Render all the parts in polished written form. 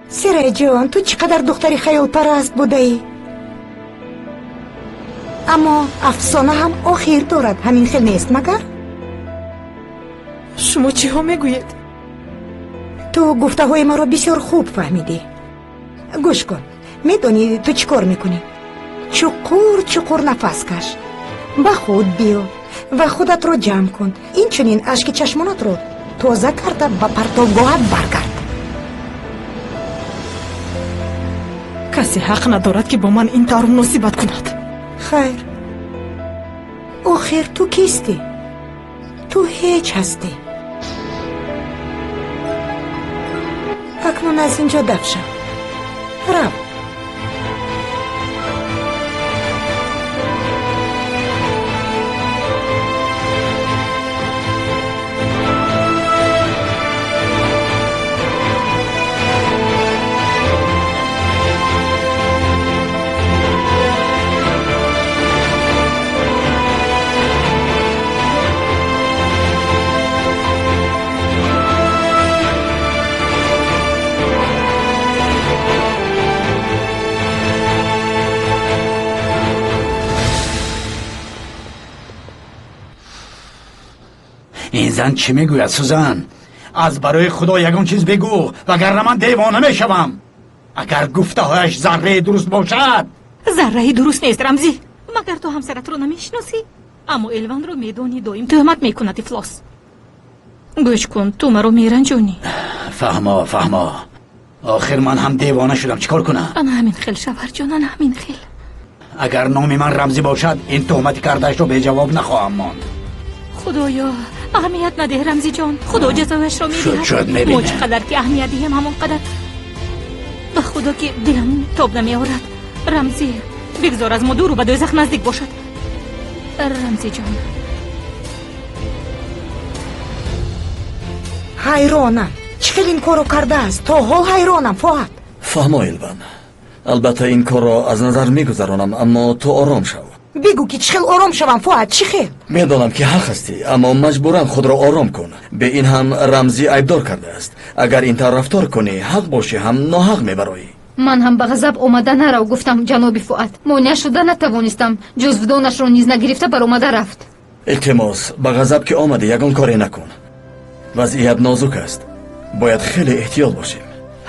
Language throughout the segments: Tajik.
Серайҷон, ту чӣ қадар духтари хаёлпараст будаӣ. Аммо афсона ҳам охир дорад, ҳамин хел нест магар? Шумо чиҳо мегӯед? Ту гуфтаҳои маро бисёр хуб фаҳмидӣ. Гӯш кун, медонӣ ту чӣ кор мекунӣ? Чуқур чуқур нафас каш, ба худ биё ва худатро ҷамъ кун. Инчунин ашки чашмонатро тоза карда ба партовгоҳат баргард. Касе ҳақ надорад, ки бо ман ин тавр муносибат кунад. Хайр, охир ту кистӣ? Ту ҳеҷ ҳастӣ. Акнун аз ин ҷо даф шав. Рав. Ин зан чӣ мегӯяд, Сузан? Аз барои Худо ягон чиз бигӯ, вагарна ман девона мешавам. Агар гуфтаҳояш зарраи дуруст бошад. Зарраи дуруст нест, Рамзӣ. Магар ту ҳамсаратро намешиносӣ? Аммо Элванро медонӣ, доим тӯҳмат мекунад ифлос. Гӯш кун, ту маро меранҷонӣ. Фаҳмо, фаҳмо. Охир ман ҳам девона шудам, чӣ кор кунам? Ана ҳамин хел, шавҳарҷон, ана ҳамин хел. Агар номи ман Рамзӣ бошад, ин тӯҳмати кардаашро беҷавоб нахоҳам монд. Худоё, аҳамият надеҳ, Рамзиҷон. Худо ҷазояшро медиҳад. Шуд, мебинем. Мо чӣ қадар ки аҳамият диҳем, ҳамон қадар. Ба Худо ки дилам тоб намеорад. Рамзӣ, бигзор аз мо дуру ба дӯзах наздик бошад. Рамзиҷон. Ҳайронам, чӣ хел ин корро кардааст? То ҳол ҳайронам, Фоат. Фаҳмо, Илван. Албатта ин корро аз назар мегузаронам, аммо ту ором шав. Бигӯ ки чӣ хел ором шавам, Фоат, чӣ хел? Медонам ки ҳақ ҳастӣ, аммо маҷбуран худро ором кун. Бе ин ҳам Рамзӣ айбдор кардааст. Агар ин тавр рафтор кунӣ, ҳақ бошӣ ҳам ноҳақ мебароӣ. Ман ҳам ба ғазаб омада нарав гуфтам, ҷаноби Фуат. Монеа шуда натавонистам, ҷузвдонашро низ нагирифта баромада рафт. Илтимос, ба ғазаб ки омадӣ, ягон коре накун. Вазъият нозук аст. Бояд хеле эҳтиёт бошем.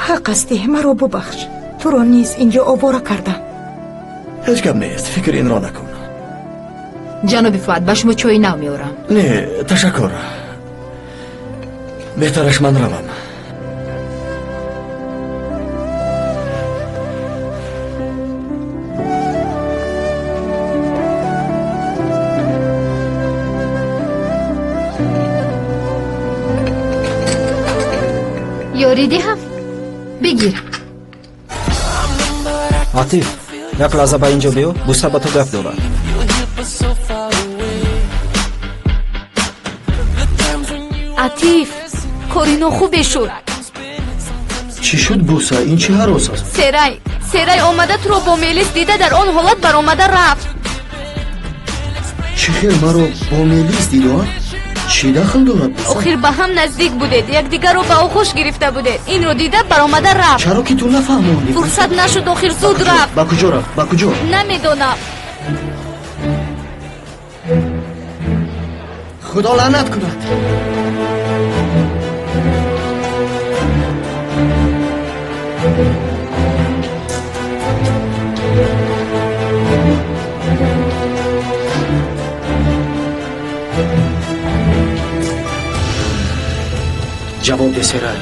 Ҳақ ҳастӣ, маро бубахш. Туро низ инҷо овора кардам. Ҳеҷ гап нест, фикр инро накун. Ҷаноби Фуат, ба шумо чойи нав меорам. Не, ташаккур. Беҳтараш ман равам. Ёрӣ диҳам? Бигир. Атиф, як лаҳза ба инҷо биё, Буса ба ту гап дорад. Атиф, кори нохубе шуд. Чӣ шуд, Буса? Ин чӣ ҳарос аст? Серай, Серай омада туро бо Мелис дида, дар он ҳолат баромада рафт. Чӣ хел маро бо Мелис дидо? Чӣ дахл дорад, Буса? Охир ба ҳам наздик будед, якдигарро ба оғӯш гирифта будед. Инро дида баромада рафт. Чаро ки ту нафаҳмондӣ? Фурсат нашуд, охир зуд рафт. Ба куҷо рафт? Ба куҷо? Намедонам. Худо лаънат кунад. Ҷавоб де, Серай.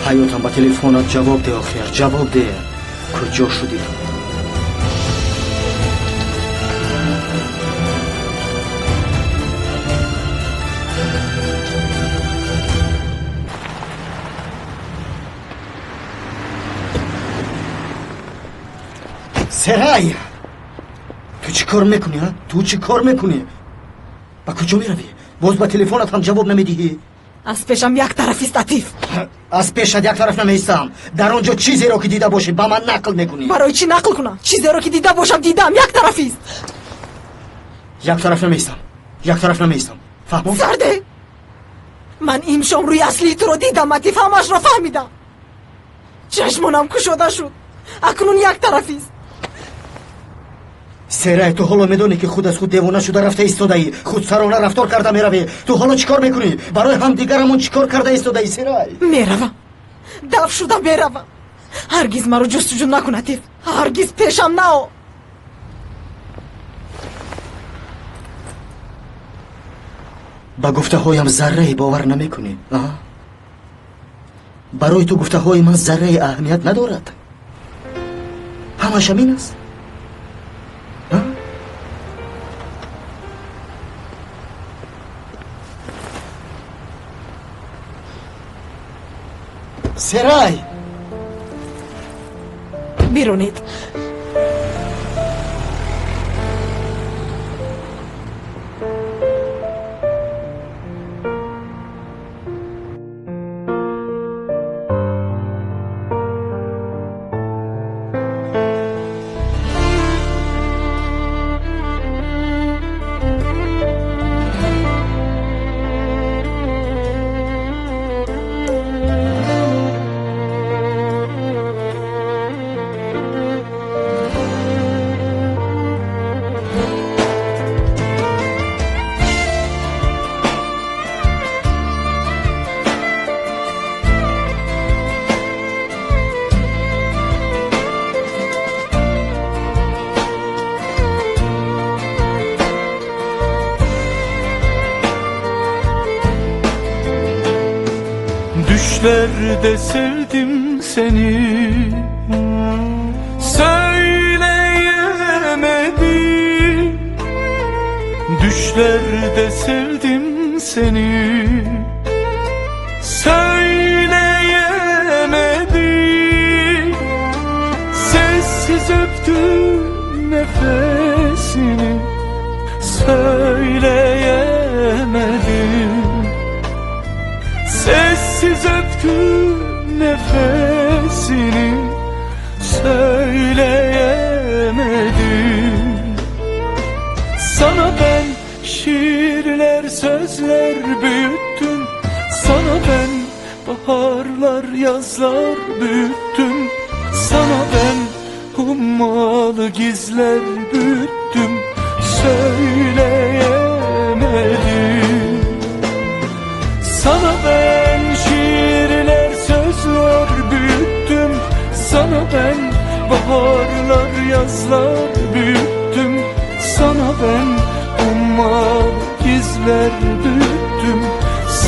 Ҳаётам, ба телефонат ҷавоб де, охир ҷавоб де. Куҷо шудӣ ту? Серай, ту чӣ кор мекунӣ? Ту чӣ кор мекунӣ? Ба куҷо меравӣ? Боз ба телефонат ҳам ҷавоб намедиҳӣ. Аз пешам як тарафист, Атиф. Аз пешат як тараф намеистам. Дар он ҷо чизеро ки дида бошӣ, ба ман нақл мекунӣ. Барои чӣ нақл кунам? Чизеро ки дида бошам, дидам. Як тарафист. Як тараф намеистам. Як тараф намеистам. Фаҳмон? Сарде! Ман имшом рӯи аслии туро дидам, Атиф, ҳамаашро фаҳмидам. Чашмонам кушода шуд. Акнун як тарафист. Серай, ту ҳоло медонӣ, ки худ аз худ девона шуда рафта истодаӣ, худсарона рафтор карда меравӣ. Ту ҳоло чӣ кор мекунӣ? Барои ҳамдигарамон чӣ кор карда истодаӣ, Серай? Меравам, даф шуда меравам. Ҳаргиз маро ҷустуҷӯ накун, Атиф. Ҳаргиз пешам нао. Ба гуфтаҳоям заррае бовар намекунӣ? Барои ту гуфтаҳои ман заррае аҳамият надорад? Ҳамаш ҳамин аст? Серай! Биронед. Düşlerde sevdim seni, söyleyemedim. Düşlerde sevdim seni, söyleyemedim. Sessiz öptüm nefesini, söyleyemedim. Sessiz öptüm nefesini, söyleyemedim. Sana ben şiirler, sözler büyüttüm. Sana ben baharlar, yazlar büyüttüm. Sana ben hummalı gizler büyüttüm, söyleyemedim. Sana ben şiirler, sözler büyüttüm. Sana ben baharlar, yazlar büyüttüm. Sana ben ummalı gizler büyüttüm,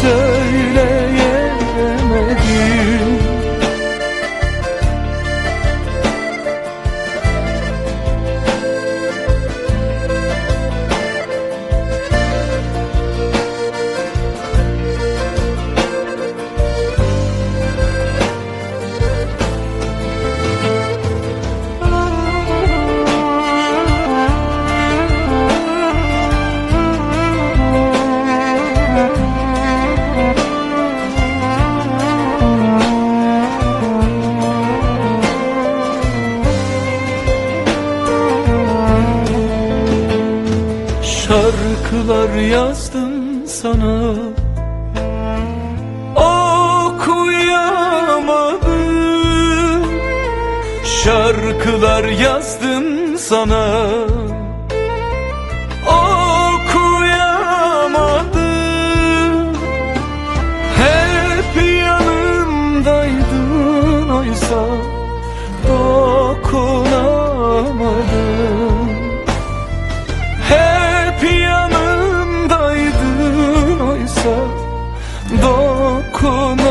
söyleyemedim. Şarkılar yazdım sana, okuyamadım. Şarkılar yazdım sana, okuyamadım. Hep yanımdaydın oysa dokunamadım. Hep yanımdaydın oysa dokunamadım.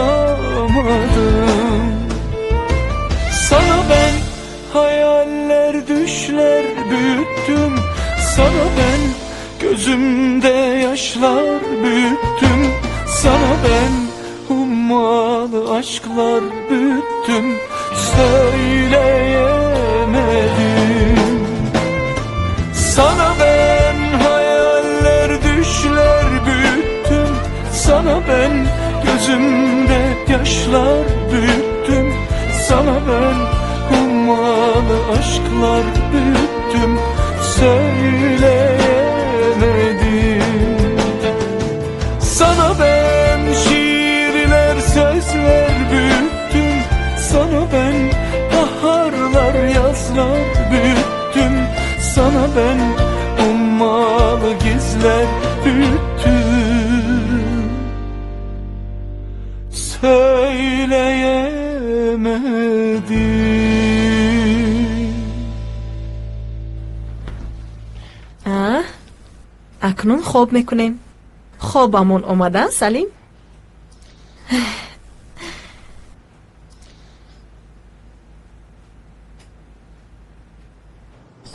Sana ben hayaller, düşler büyüttüm. Sana ben gözümde yaşlar büyüttüm. Sana ben hummalı aşklar büyüttüm, söyleyemedim. Sana ben hayaller, düşler büyüttüm. Sana ben gözümde yaşlar büyüttüm. Sana ben hummalı aşklar büyüttüm, söyleyemedim. Sana ben şiirler, sözler büyüttüm. Sana ben ben baharlar yazlar büyüttüm. Sana ben ummalı gizler büyüttüm. Söyleyemedim. Акнун хоб мекунем. Хобамон омада, Салим?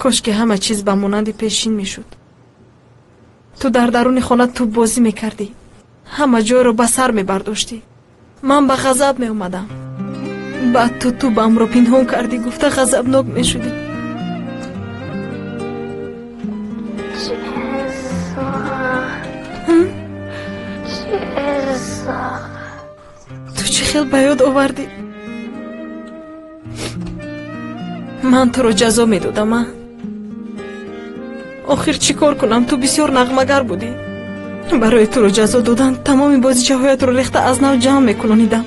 Кош ки ҳама чиз ба монанди пешин мешуд. Ту дар даруни хона тӯббозӣ мекардӣ, ҳама ҷойро ба сар мебардоштӣ. Ман ба ғазаб меомадам. Баъд ту тӯбамро пинҳон кардӣ, гуфта ғазабнок мешудӣ. Ту чӣ хел ба ёд овардӣ? Ман туро ҷазо медодам, а? Охир чӣ кор кунам? Ту бисёр нағмагар будӣ. Барои туро ҷазо додан тамоми бозичаҳоятро рехта аз нав ҷамъ мекунонидам.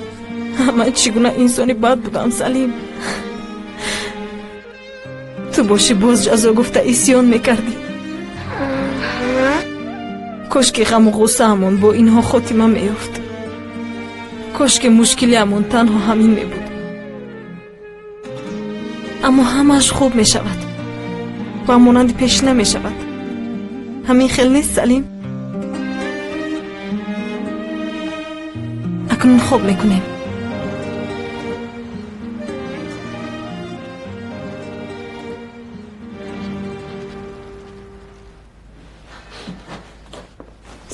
Ман чӣ гуна инсони бад будам, Салим. Ту бошӣ боз ҷазо гуфта исьён мекардӣ. Кош ки ғаму ғуссаамон бо инҳо хотима меёфт. Кош ки мушкилиамон танҳо ҳамин мебуд. Аммо ҳамааш хуб мешавад ва монанди пешина мешавад. Ҳамин хел нест, Салим? Акнун хоб мекунем.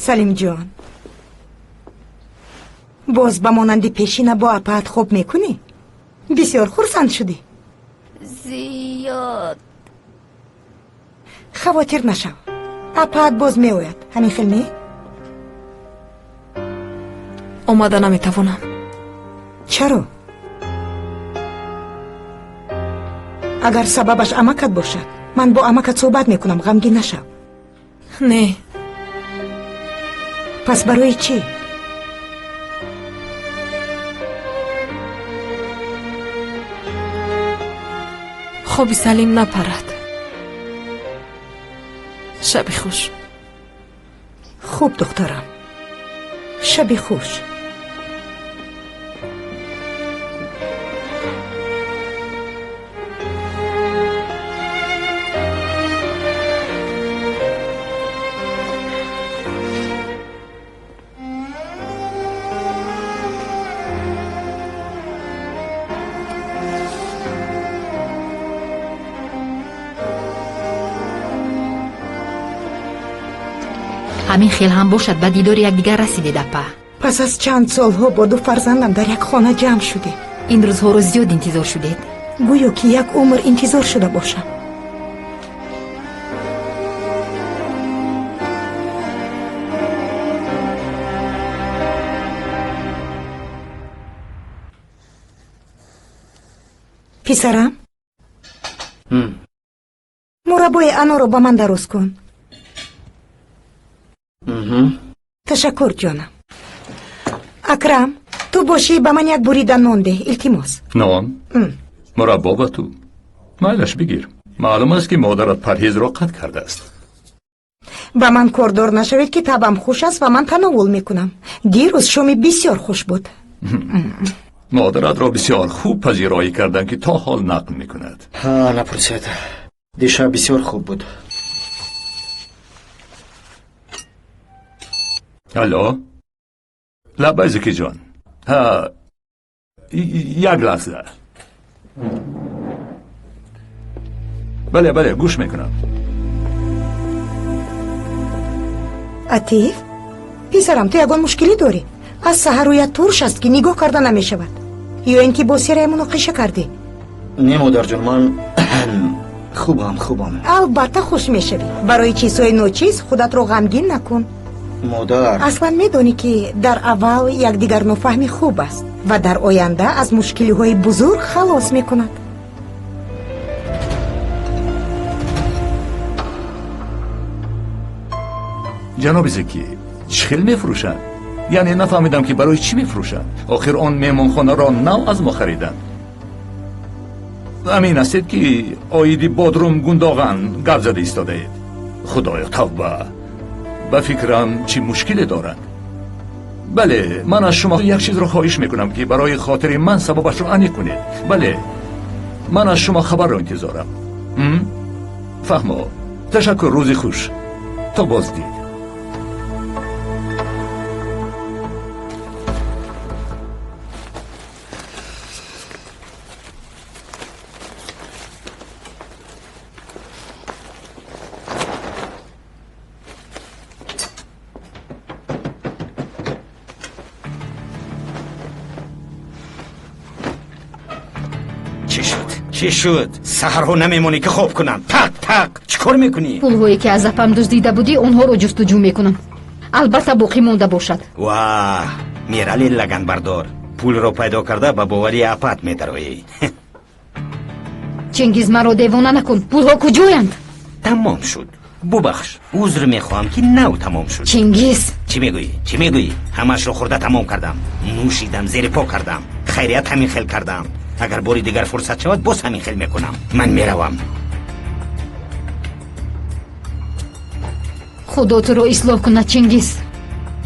Салимҷон, боз ба монанди пешина бо апаат хоб мекунӣ? Бисёр хурсанд шудӣ. Зиёд. Хавотир нашав, апаат боз меояд. Ҳамин хел не? Омада наметавонам. Чаро? Агар сабабаш амакат бошад, ман бо амакат суҳбат мекунам, ғамгин нашав. Не. Пас барои чӣ? Хоби Салим напарад. Шаби хуш. Хуб, духтарам, шаби хуш. Ҳамин хел ҳам бошад, ба дидори якдигар расидед, апа. Пас аз чанд солҳо бо ду фарзандам дар як хона ҷамъ шудем. Ин рӯзҳоро зиёд интизор шудед. Гӯё ки як умр интизор шуда бошам. Писарам, мураббои аноро ба ман дароз кун. Ташаккур, ҷонам. Акрам, ту бошӣ ба ман як бурида нон деҳ, илтимос. Нон? Мураббо ба ту. Майлаш, бигир. Маълум аст, ки модарат парҳезро қатъ кардааст. Ба ман кордор нашавед, ки табам хуш аст ва ман тановул мекунам. Дирӯз шоми бисёр хуш буд. Модаратро бисёр хуб пазироӣ кардам, ки то ҳол нақл мекунад. Ҳа, напурсед. Дишаб бисёр хуб буд. Алло, лаббай, Зикиҷон. Ҳа, як лаҳза. Бале, бале, гӯш мекунам. Атиф, писарам, ту ягон мушкилӣ дорӣ? Аз саҳар рӯят турш аст, ки нигоҳ карда намешавад. Ё ин ки бо серая муноқиша кардӣ? Не, модарҷон, ман хубам, хубам. Албатта хуш мешавӣ. Барои чизҳои ночиз худатро ғамгин накун. Модар, аслан медонӣ, ки дар аввал якдигарнофаҳмӣ хуб аст ва дар оянда аз мушкилиҳои бузург халос мекунад. Ҷаноби Зикӣ, чӣ хел мефурӯшанд? Яъне нафаҳмидам, ки барои чӣ мефурӯшанд. Охир он меҳмонхонаро нав аз мо хариданд. Амин ҳастед, ки оиди Бодрум Гундоған гап зада истодаед? Худоё, тавба! Ба фикрам, чӣ мушкиле дорад? Бале, ман аз шумо як чизро хоҳиш мекунам, ки барои хотири ман сабабашро аниқ кунед. Бале, ман аз шумо хабарро интизорам. Фаҳмо. Ташаккур, рӯзи хуш. То боздид. Чӣ шуд? Саҳарҳо намемонӣ, ки хоб кунам. Тақ тақ, чӣ кор мекунӣ? Пулҳое, ки аз апам дуздида будӣ, онҳоро ҷустуҷӯ мекунам. Албатта, боқӣ монда бошад. Ва Мирали лаганбардор, пулро пайдо карда, ба бовари апат медароӣ. Чингиз, маро девона накун. Пулҳо куҷоянд? Тамом шуд. Бубахш, узр мехоҳам, ки нав тамом шуд. Чингиз! Чӣ мегӯӣ? Чӣ мегӯӣ? Ҳамаашро хӯрда тамом кардам, нӯшидам, зери по кардам. Хайрият, ҳамин хел кардам. Агар бори дигар фурсат шавад, боз ҳамин хел мекунам. Ман меравам. Худо туро ислоҳ кунад, Чингиз,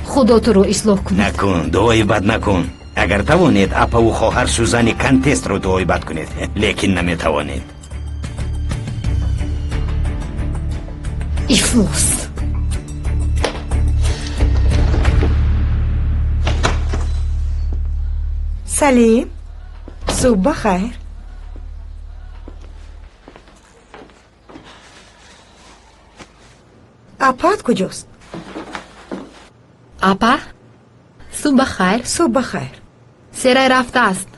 Худо туро ислоҳ кунад. Накун, дуои бад накун. Агар тавонед, апаву хоҳар Сузани Контестро дуои бад кунед, лекин наметавонед. Ифлос! Салим, субҳ ба хайр. Апаат куҷост? Апа, субҳ ба хайр. Субҳ ба хайр. Серай рафтааст,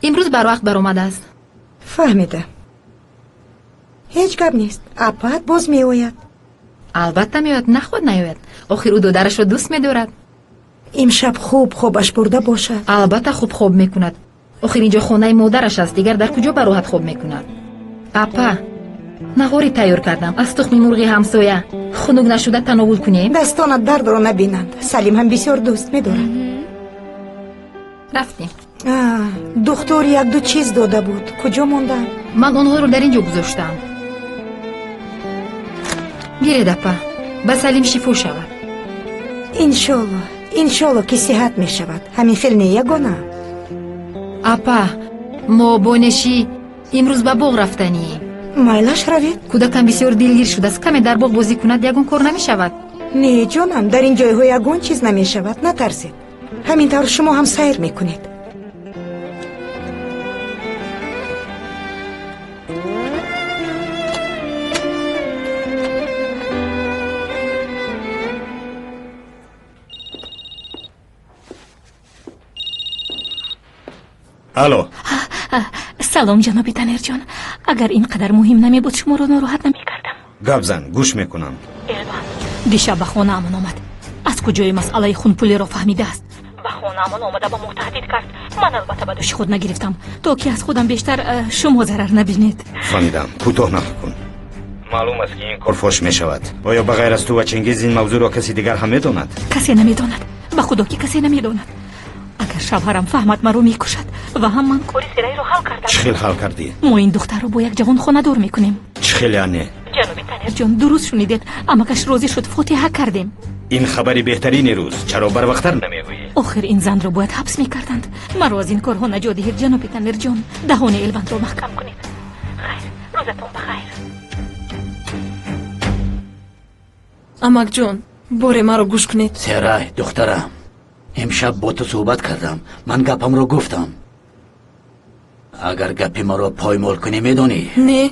имрӯз барвақт баромадааст. Фаҳмидам, ҳеҷ гап нест, апаат боз меояд. Албатта меояд, наход наёяд? Охир ӯ додарашро дӯст медорад. Имшаб хуб хобаш бурда бошад. Албатта, хуб хоб мекунад. Охир инҷо хонаи модараш аст, дигар дар куҷо бароҳат хоб мекунад? Апа, наҳорӣ тайёр кардам аз тухми мурғи ҳамсоя. Хунук нашуда тановул кунем. Дастонат дардро набинанд. Салим ҳам бисёр дӯст медорад. Рафтем. Духтур якду чиз дода буд, куҷо монданд? Ман онҳоро дар ин ҷо гузоштам. Гиред, апа, ба Салим шифо шавад. Иншолло, иншолло, ки сиҳат мешавад. Ҳамин хел не, ягона? Апа, мо бо Нешӣ имрӯз ба боғ рафтанием. Майлаш, равед. Кӯдакам бисёр дилгир шудааст. Каме дар боғ бозӣ кунад, ягон кор намешавад. Не, ҷонам, дар ин ҷойҳо ягон чиз намешавад, натарсед. Ҳамин тавр шумо ҳам сайр мекунед. Алло. Салом, ҷаноби Танерҷон. Агар ин қадар муҳим намебуд, шуморо нороҳат намекардам. Гап зан, гӯш мекунам. Элван дишаб ба хонаамон омад. Аз куҷои масъалаи хунпулиро фаҳмидааст. Ба хонаамон омада, ба мо таҳдид кард. Ман албатта ба дӯши худ нагирифтам, то ки аз худам бештар шумо зарар набинед. Фаҳмидам, кӯтоҳ нақл кун. Маълум аст, ки ин кор фош мешавад. Оё ба ғайр аз ту ва Чингиз ин мавзӯъро каси дигар ҳам медонад? Касе намедонад, ба худо, ки касе намедонад. Агар шавҳарам фаҳмад, маро мекушад. Ва ҳам ман кори Серайро ҳал кардам. Чӣ хел ҳал кардӣ? Мо ин духтарро бо як ҷавон хонадор мекунем. Чӣ хел яъне? Ҷаноби Танерҷон, дуруст шунидед. Амакаш розӣ шуд, фотиҳа кардем. Ин хабари беҳтарини рӯз. Чаро барвақттар намегӯӣ? Охир ин занро бояд ҳабс мекарданд. Маро аз ин корҳо наҷот диҳед, ҷаноби Танерҷон. Даҳони Элвандро маҳкам кунед. Хайр, рӯзатон бахайр. Амакҷон, боре маро гӯш кунед. Серай, духтарам, имшаб бо ту суҳбат кардам. Ман гапамро гуфтам. Агар гапи маро поймол кунӣ, медонӣ? Не,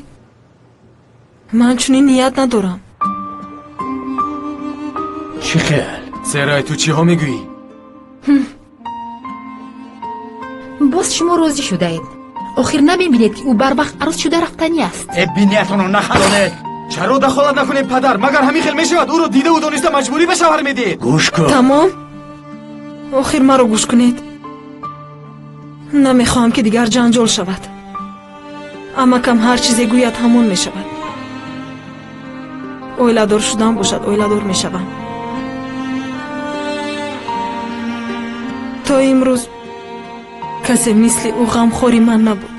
ман чунин ният надорам. Чӣ хел? Серай, ту чиҳо мегӯӣ? Боз шумо розӣ шудаед? Охир намебинед, ки ӯ барвақт арӯс шуда рафтанӣ аст? Э, биниятонро нахалонед. Чаро дахолат накунем, падар? Магар ҳамин хел мешавад? Ӯро дидаву дониста маҷбурӣ ба шавҳар медиҳед. Гӯш кун. Тамом, охир маро гӯш кунед. Намехоҳам, ки дигар ҷанҷол шавад. Амакам ҳар чизе гӯяд, ҳамон мешавад. Оиладор шудан бошад, оиладор мешавам. То имрӯз касе мисли ӯ ғамхори ман набуд.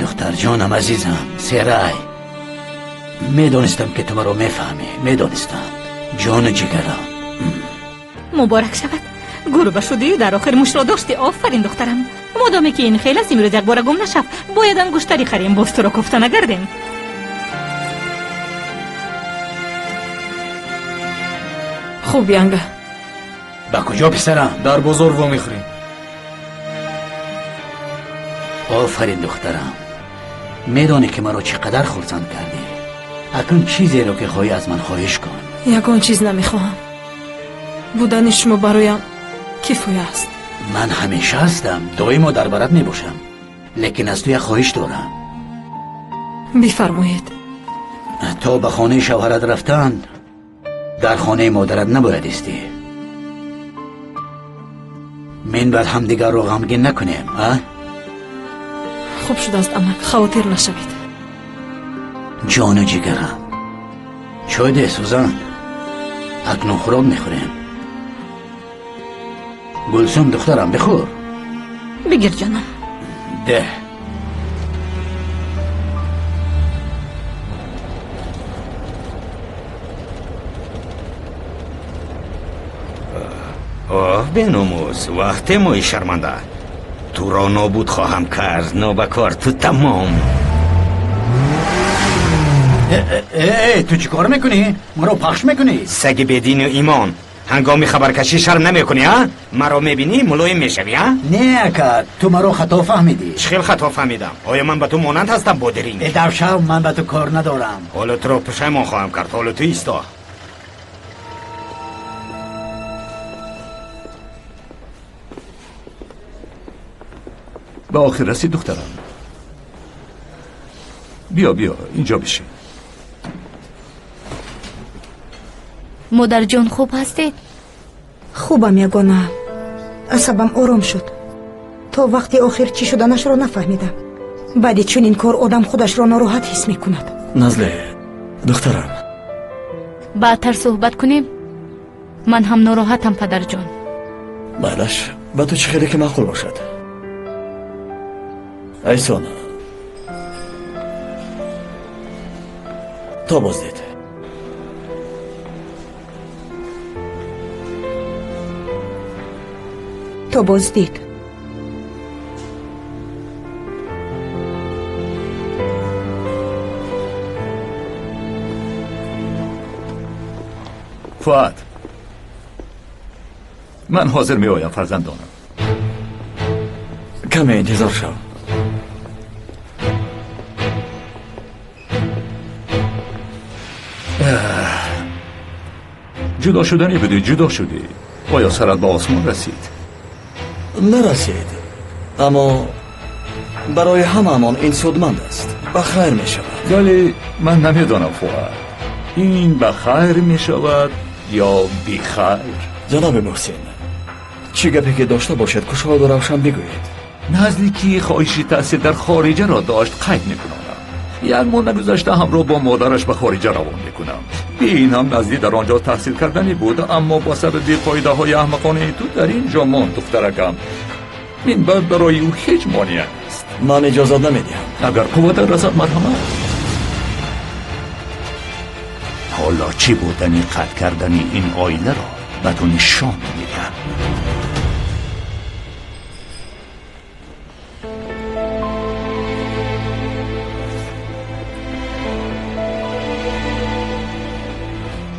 Духтарҷонам, азизам Серай, медонистам, ки ту маро мефаҳмӣ, медонистам, ҷону ҷигарам. Муборак шавад, гурба шудию дар охир мушро доштӣ. Офарин, духтарам. Модоме ки ин хел аст, имрӯз якбора гум нашав. Бояд ангуштарӣ харем, боз туро кофта нагардем. Хуб, янга. Ба куҷо, писарам? Дар бозор вомехӯрем. Офарин, духтарам, медонӣ, ки маро чӣ қадар хурсанд кардӣ. Акнун чизеро, ки хоҳӣ, аз ман хоҳиш кун. Ягон чиз намехоҳам, будани шумо бароям кифоя аст. Ман ҳамеша ҳастам, доимо дар барат мебошам, лекин аз ту як хоҳиш дорам. Бифармоед. То ба хонаи шавҳарат рафтан дар хонаи модарат набояд истӣ. Мин баъд ҳамдигарро ғамгин накунем, а? Хуб шудааст, амак, хавотир нашавед. Ҷону ҷигарам, чой де, Сузан. Акнун хӯрок мехӯрем. Гулсум, духтарам, бихӯр. Бигир, ҷонам. Деҳ. Оҳ, беномус, вақте мои шарманда, туро нобуд хоҳам кард, нобакор, ту тамом. Э, ту чӣ кор мекунӣ? Маро пахш мекунӣ? Саги бедину имон, ҳангоми хабаркашӣ шарм намекунӣ, а? Маро мебинӣ, мулоим мешавӣ, а? Не, ака, ту маро хато фаҳмидӣ. Чӣ хел хато фаҳмидам? Оё ман ба ту монанд ҳастам, бодиринг? Э, давшав, ман ба ту кор надорам. Ҳоло туро пушаймон хоҳам кард, ҳоло ту исто. Ба охир расид, духтарам. Биё, биё, инҷо бишин. Модарҷон, хуб ҳастед? Хубам, ягона, асабам ором шуд. То вақти охир чӣ шуданашро нафаҳмидам. Баъди чунин кор одам худашро нороҳат ҳис мекунад. Назле, духтарам. Баъдтар суҳбат кунем, ман ҳам нороҳатам, падарҷон. Майлаш, ба ту чӣ хеле ки маъқул бошад. Айсон, то боздид. То боздид. Фуат, ман ҳозир меоям, фарзандонам. Каме интизор шав. Ҷудо шуданӣ будӣ, ҷудо шудӣ. Оё сарат ба осмон расид? Нарасид, аммо барои ҳамаамон ин судманд аст, ба хайр мешавад. Вале ман намедонам, Фуат, ин ба хайр мешавад ё бихайр. Ҷаноби Муҳсин, чӣ гапе ки дошта бошед, кушоду равшан бигӯед. Наздикӣ хоҳиши таҳсил дар хориҷаро дошт, қайд мекунонам. Як моҳ нагузашта ҳамроҳ бо модараш ба хориҷа равон мекунам. Бе ин ҳам Назлӣ дар он ҷо таҳсил карданӣ буд, аммо бо сабаби қоидаҳои аҳмақонаи ту дар ин ҷо монд. Духтаракам, минбаъд барои ӯ ҳеҷ монеа нест. Ман иҷозат намедиҳам. Агар қувватат расад, марҳамат. Ҳоло чӣ будани қатъ кардани ин оиларо ба ту нишон медиҳам.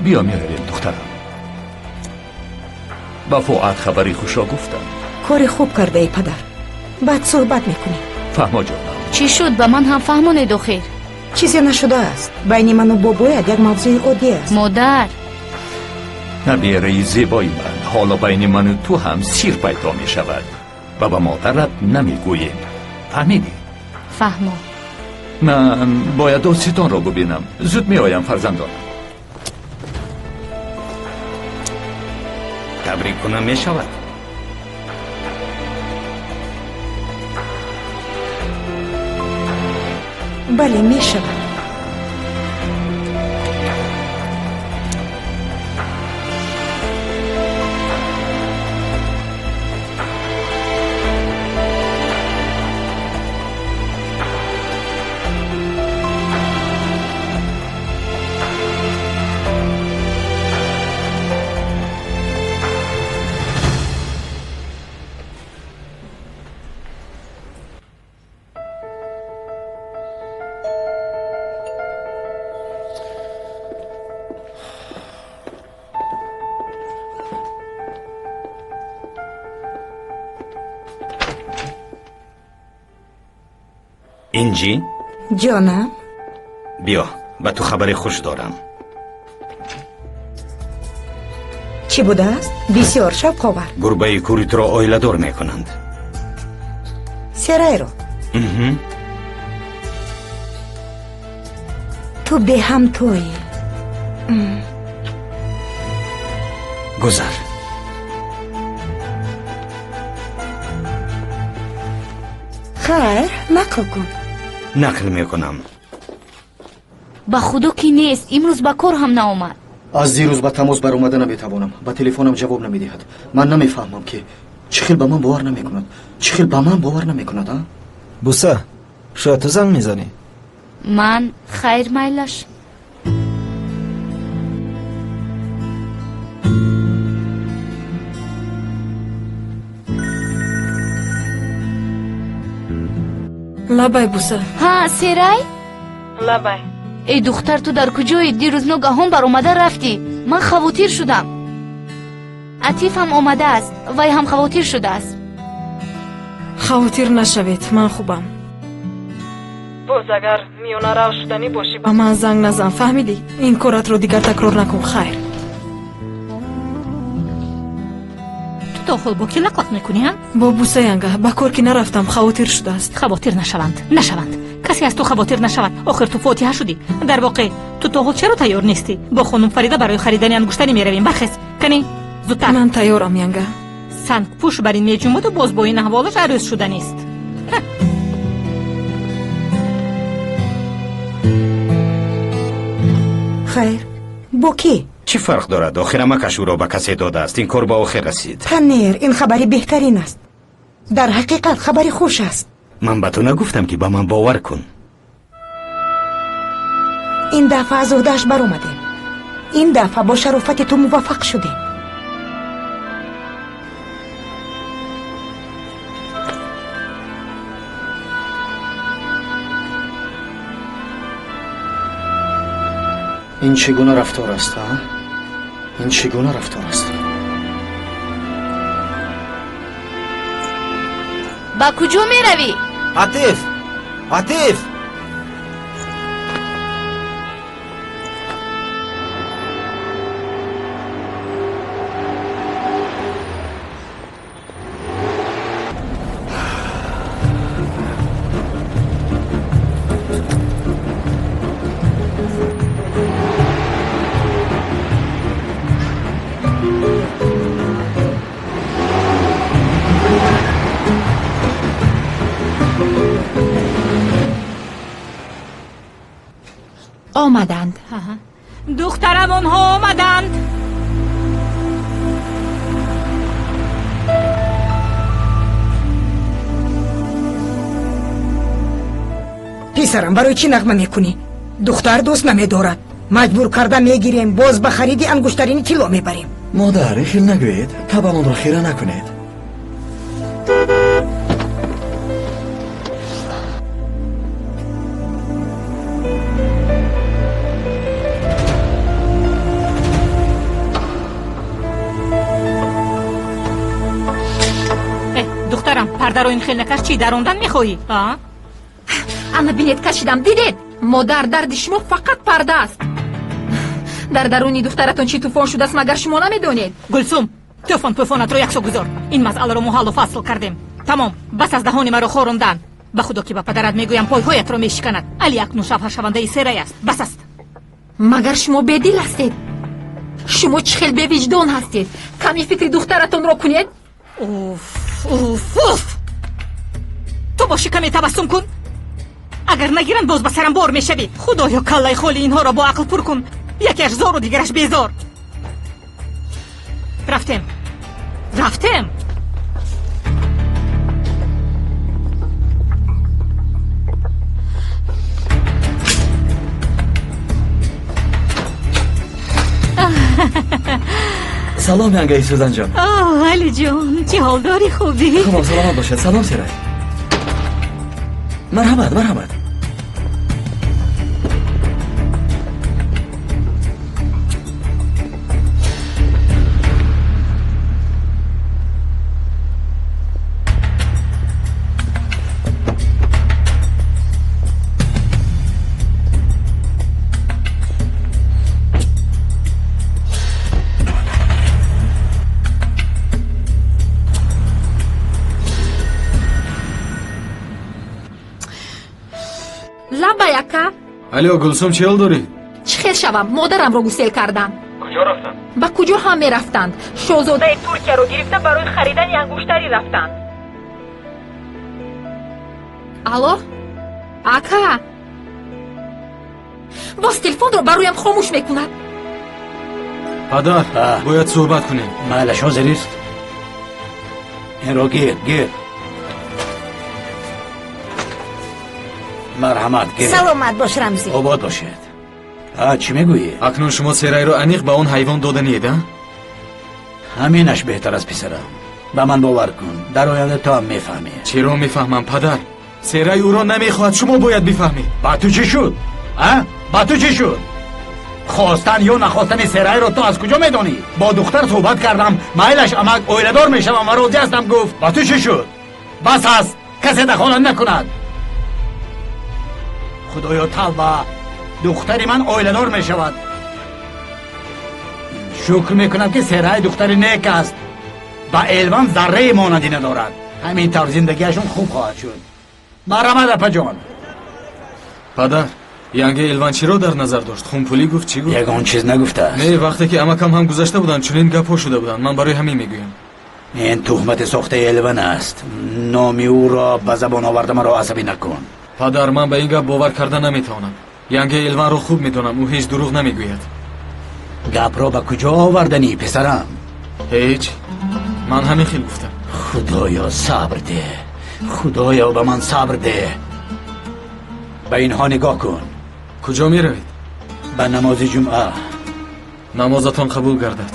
Биё, меравем, духтарам. Ба Фуат хабари хушро гуфтам. Кори хуб кардаӣ, падар, баъд суҳбат мекунем. Фаҳмо, ҷонам. Чӣ шуд, ба ман ҳам фаҳмонед охир. Чизе нашудааст, байни ману бобоят як мавзӯи оддӣ аст. Модар. Набераи зебои ман, ҳоло байни ману ту ҳам сир пайдо мешавад ва ба модарат намегӯем, фаҳмидӣ? Фаҳмо. Ман бояд додситонро бубинам, зуд меоям, фарзандонам. Табрик кунам мешавад? Бале, мешавад. Инҷи? Ҷонам. Биё, ба ту хабари хуш дорам. Чӣ будааст? Бисёр шавқовар. Гурбаи кӯри туро оиладор мекунанд. Серайро. Ту беҳамтоӣ. Гузар. Хайр, нақл кун. Нақл мекунам. Ба худо ки нест, имрӯз ба кор ҳам наомад. Аз дирӯз ба тамос баромада наметавонам. Ба телефонам ҷавоб намедиҳад. Ман намефаҳмам, ки чӣ хел ба ман бовар намекунад. Чӣ хел ба ман бовар намекунад, а? Буса, шояд ту занг мезанӣ? Ман хайр, майлаш. Лабай, Буса. Ҳа, Серай? Лабай. Эй духтар, ту дар куҷоӣ? Дирӯз ногаҳон баромада рафтӣ. Ман хавотир шудам. Атиф ҳам омадааст, вай ҳам хавотир шудааст. Хавотир нашавед, ман хубам. Боз агар миёнарав шуданӣ бошӣ, ба ман занг назан, фаҳмидӣ? Ин коратро дигар такрор накун, хайр. Ту то ҳол бо кӣ лақлақ мекунӣ, ҳа? Бо Буса, янга. Ба кор ки нарафтам, хавотир шудааст. Хавотир нашаванд, нашаванд. Касе аз ту хавотир нашавад. Охир ту фотиҳа шудӣ. Дар воқеъ ту то ҳол чаро тайёр нестӣ? Бо хонум Фарида барои харидани ангуштанӣ меравем. Бархез, кани, зудтар. Ман тайёрам, янга. Сангпӯш бар ин меҷумаду боз бо ин аҳволаш арӯз шуданист. Хайр, бо кӣ? Чӣ фарқ дорад? Охир амакаш ӯро ба касе додааст. Ин кор ба охир расид. Танер, ин хабари беҳтарин аст. Дар ҳақиқат хабари хуш аст. Ман ба ту нагуфтам, ки ба ман бовар кун. Ин дафъа аз уҳдааш баромадем. Ин дафъа бо шарофати ту муваффақ шудем. Ин чӣ гуна рафтор аст, а? Ин чӣ гуна рафтор аст? Ба куҷо меравӣ? Атиф! Атиф! Омаданд. Духтарам, онҳо омаданд. Писарам, барои чӣ нағма мекунӣ? Духтар дӯст намедорад. Маҷбур карда мегирем, боз ба хариди ангуштарини тилло мебарем. Модар, ин хел нагӯед, табамонро хира накунед. Духтарам, пардаро ин хел накаш, чӣ дарондан мехоҳӣ? Ана бинед, кашидам, дидед? Модар, дарди шумо фақат парда аст. Дар даруни духтаратон чӣ тӯфон шудааст, магар шумо намедонед? Гулсум, тӯфон пӯфонатро яксо гузор. Ин масъаларо мо ҳаллу фасл кардем. Тамом, бас аз даҳони маро хорондан. Ба худо ки ба падарат мегӯям, пойҳоятро мешиканад. Али акнун шавҳаршавандаи Серай аст. Бас аст. Магар шумо бедил ҳастед? Шумо чӣ хел бевиҷдон ҳастед? Ками фикри духтаратонро кунед. Уф, уф, уф! Ту боши, каме табассум кун. Агар нагиранд, боз ба сарам бор мешавӣ. Худоё, каллаи холи инҳоро бо ақл пур кун. Якеаш зору дигараш безор. Рафтем, рафтем. Салом, янгаи Сӯзанҷон. Алиҷон, чӣ ҳол дорӣ? Хубӣ? Хубам, саломат бошед. Салом, Серай. Марҳамат, марҳамат. Лабай, ака. Алё, Гулсум, чӣ ҳол дорӣ? Чӣ хел шавам, модарамро гусел кардам. Куҷо рафтанд? Ба куҷо ҳам мерафтанд? Шоҳзодаи Туркияро гирифта барои харидани ангуштарӣ рафтанд. Алло, ака, боз телефонро ба рӯям хомӯш мекунад. Падар, бояд суҳбат кунем. Майлаш, ҳозирист. Инро гир, гир. Марҳамат, гир. Саломат бош, Рамзӣ. Обод бошед. Чӣ мегӯӣ? Акнун шумо Серайро аниқ ба он ҳайвон доданиед, а? Ҳаминаш беҳтар аст, писарам. Ба ман бовар кун, дар оянда ту ҳам мефаҳмӣ. Чиро мефаҳмам, падар? Серай ӯро намехоҳад, шумо бояд бифаҳмед. Ба ту чӣ шуд? А? Ба ту чӣ шуд? Хостан ё нахостани Серайро ту аз куҷо медонӣ? Бо духтар суҳбат кардам, майлаш амак, оиладор мешавам ва розӣ ҳастам, гуфт. Ба ту чӣ шуд? Бас аст, касе дахолат накунад. Худоё, тавба, духтари ман оиладор мешавад. Шукр мекунам, ки Серай духтари нек аст, ба Элван заррае монандӣ надорад. Ҳамин тавр зиндагиашон хуб хоҳад шуд. Марҳамат, апаҷон. Падар, янга Элван чиро дар назар дошт? Хунпулӣ гуфт, чӣ гуфт? Ягон чиз нагуфтааст. Не, вақте ки амакам ҳам гузашта буданд, чунин гапҳо шуда буданд. Ман барои ҳамин мегӯям. Ин туҳмати сохтаи Элван аст. Номи ӯро ба забон оварда маро асабӣ накун. Падар, ман ба ин гап бовар карда наметавонам. Янга Элванро хуб медонам, ӯ ҳеҷ дурӯғ намегӯяд. Гапро ба куҷо оварданӣ, писарам? Ҳеҷ, ман ҳамин хел гуфтам. Худоё, сабр деҳ. Худоё, ба ман сабр деҳ. Ба инҳо нигоҳ кун. Куҷо меравед? Ба намози ҷумъа. Намозатон қабул гардад.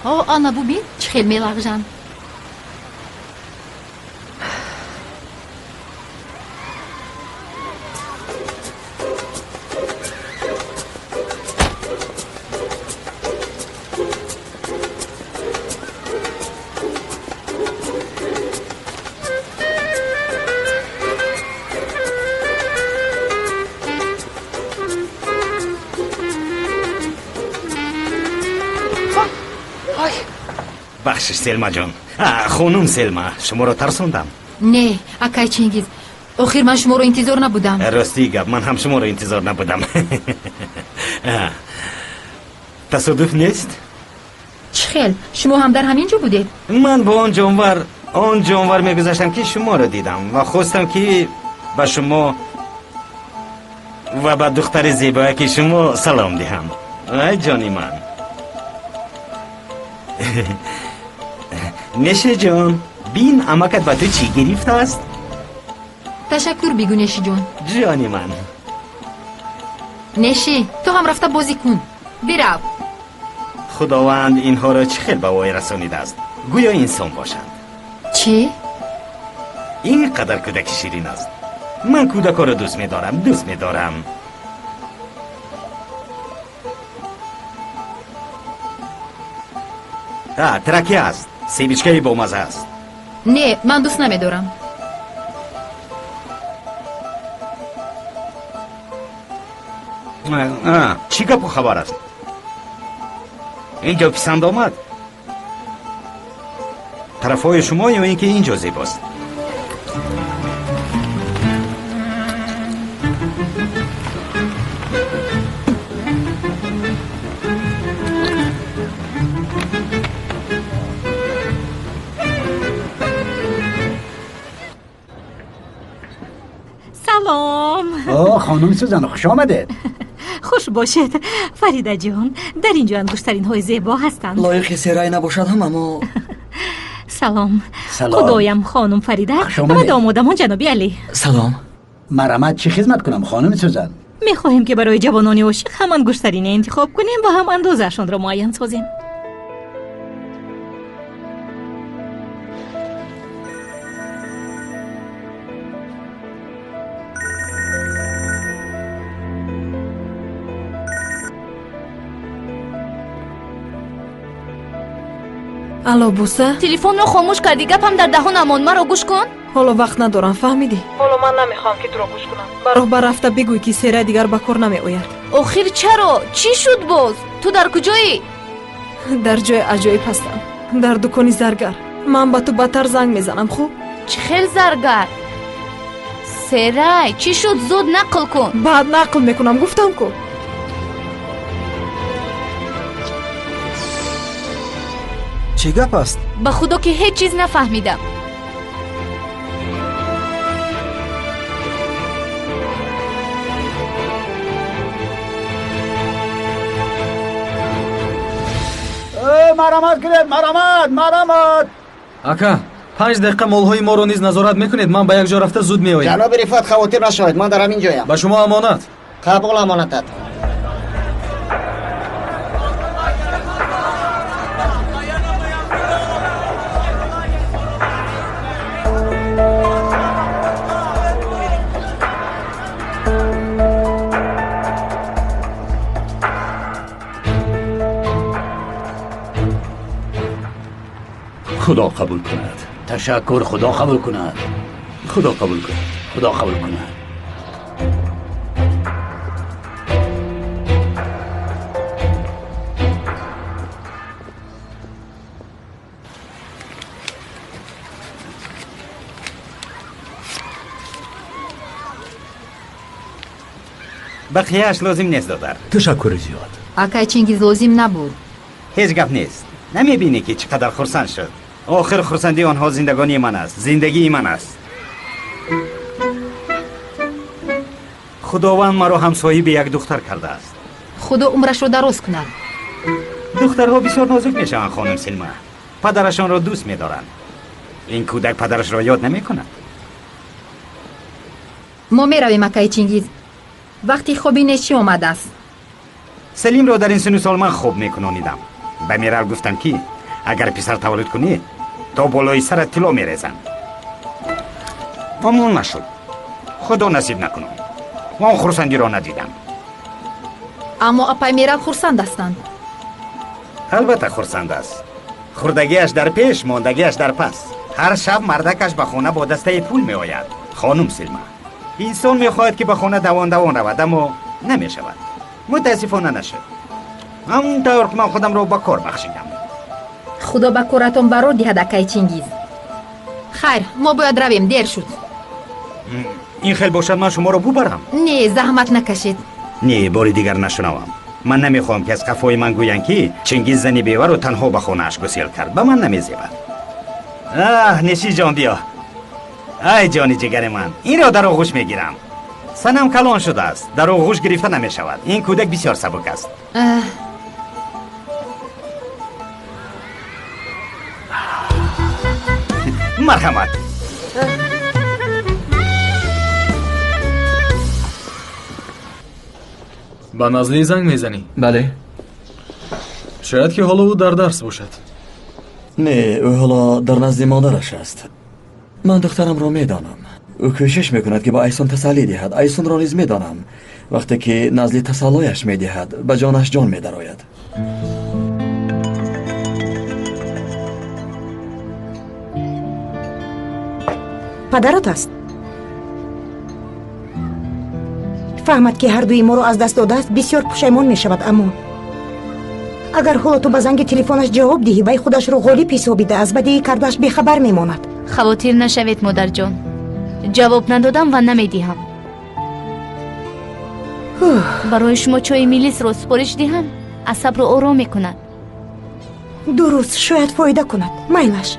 О, ана бубин, чӣ хел мелағжанд. Бахшиш, Селмаҷон. Хонум Селма, шуморо тарсондам. Не, акай Чингиз, охир ман шуморо интизор набудам. Рости гап, ман ҳам шуморо интизор набудам. Тасодуф нест? Чӣ хел, шумо ҳам дар ҳамин ҷо будед? Ман бо он ҷонвар мегузаштам, ки шуморо дидам ва хостам, ки ба шумо ва ба духтари зебояки шумо салом диҳам. Ай ҷони ман. Нешиҷон, бин амакат ба ту чӣ гирифтааст? Ташаккур бигӯ, Нешиҷон. Ҷони ман. Неши, ту ҳам рафта бозӣ кун. Бирав. Худованд инҳоро чӣ хел ба вой расонидааст? Гӯё инсон бошанд. Чӣ? Ин қадар кӯдаки ширин аст. Ман кӯдакҳоро дӯст медорам, дӯст медорам. Траки аст, себичкаи бомаза аст. Не, ман дӯст намедорам. Чӣ гапу хабар аст? Ин ҷо писанд омад? Тарафҳои шумо ё ин ки ин ҷо зебост? Салом. О, хонум Сузан, хуш омадед. Хуш бошед, Фаридаҷон. Дар ин ҷо ангуштаринҳои зебо ҳастанд. Лоиқи Серай набошад ҳам, аммо Салом. Худоям, хонум Фарида ва домодамон ҷаноби Алӣ. Салом. Марҳамат, чӣ хизмат кунам, хонум Сузан? Мехоҳем, ки барои ҷавонони ошиқ ҳам ангуштарине интихоб кунем ва ҳам андозаашонро муайян созем. Алло, Буса. Телефонро хомӯш кардӣ, гапам дар даҳонам монд. Маро гӯш кун. Ҳоло вақт надорам, фаҳмидӣ? Ҳоло ман намехоҳам, ки туро гӯш кунам. Ба роҳбар рафта бигӯй, ки Серай дигар ба кор намеояд. Охир чаро? Чӣ шуд боз? Ту дар куҷоӣ? Дар ҷои аҷоиб ҳастам. Дар дукони заргар. Ман ба ту бадтар занг мезанам, хуб? Чӣ хел заргар? Серай, чӣ шуд? Зуд нақл кун. Баъд нақл мекунам, гуфтам ку. Чӣ гап аст? Ба худо ки ҳеҷ чиз нафаҳмидам. Марамат кунед, марамат, марамат. Ака, 5 дақиқа молҳои моро низ назорат мекунед, ман ба як ҷо рафта зуд меоям. Ҷаноби Рифат, хавотир нашавед, ман дар ҳамин ҷоям. Ба шумо амонат. Қабул амонатат. Худо қабул кунад. Ташаккур, Худо қабул кунад. Худо қабул кунад. Худо қабул кунад. Бақияш лозим нест, додар. Ташаккури зиёд. Акай Чингиз, лозим набуд. Ҳеҷ гап нест. Намебинӣ ки чӣ қадар хурсанд шуд? Охир хурсандии онҳо зиндагонии ман аст, зиндагии ман аст. Худованд маро ҳамсоҳиби як духтар кардааст. Худо умрашро дароз кунад. Духтарҳо бисёр нозук мешаванд, хонум Селма. Падарашонро дӯст медоранд. Ин кӯдак падарашро ёд намекунад. Мо меравем, акай Чингиз. Вақти хоби нешӣ омадааст. Селимро дар ин синну сол ман хоб мекунонидам. Ба Мирал гуфтам ки агар писар таваллуд кунӣ, то болои сарат тилло мерезам. Аммо нашуд. Худо насиб накунад. Он хурсандиро надидам. Аммо апай Мирал хурсанд ҳастанд. Албатта хурсанд аст. Хурдагиаш дар пеш, мондагиаш дар пас. Ҳар шаб мардакаш ба хона бо дастаи пул меояд. Хонум Селма, инсон мехоҳад ки ба хона давон давон равад, аммо намешавад. Мутаассифона нашуд. Ҳамон тавр ки ман худамро ба кор бахшидам. Худо ба коратон барор диҳад, акай Чингиз. Хайр, мо бояд равем, дер шуд. Ин хел бошад, ман шуморо бубарам. Не, заҳмат накашед. Не, бори дигар нашунавам. Ман намехоҳам ки аз қафои ман гӯянд ки Чингиз зани беваро танҳо ба хонааш гусел кард. Ба ман намезебад. Аҳ, неши ҷон, биё. Ай ҷони ҷигари ман, инро дар оғӯш мегирам. Санам калон шудааст, дар оғӯш гирифта намешавад. Ин кӯдак бисёр сабук аст. Марҳамат. Ба Назлӣ занг мезанӣ? Бале. Шояд ки ҳоло ӯ дар дарс бошад. Не, ӯ ҳоло дар назди модараш аст. Ман духтарамро медонам. Ӯ кӯшиш мекунад ки ба Айсон тасаллӣ диҳад. Айсонро низ медонам. Вақте ки Назлӣ тасаллояш медиҳад, ба ҷонаш ҷон медарояд. Падарат аст. Фаҳмад ки ҳардуи моро аз даст додааст, бисёр пушаймон мешавад. Аммо агар ҳоло ту ба занги телефонаш ҷавоб диҳӣ, вай худашро ғолиб ҳисобида аз бадии кардааш бехабар мемонад. Хавотир нашавед, модарҷон. Ҷавоб надодам ва намедиҳам. Барои шумо чойи милисро супориш диҳам, асабро ором мекунад. Дуруст, шояд фоида кунад. Майлаш.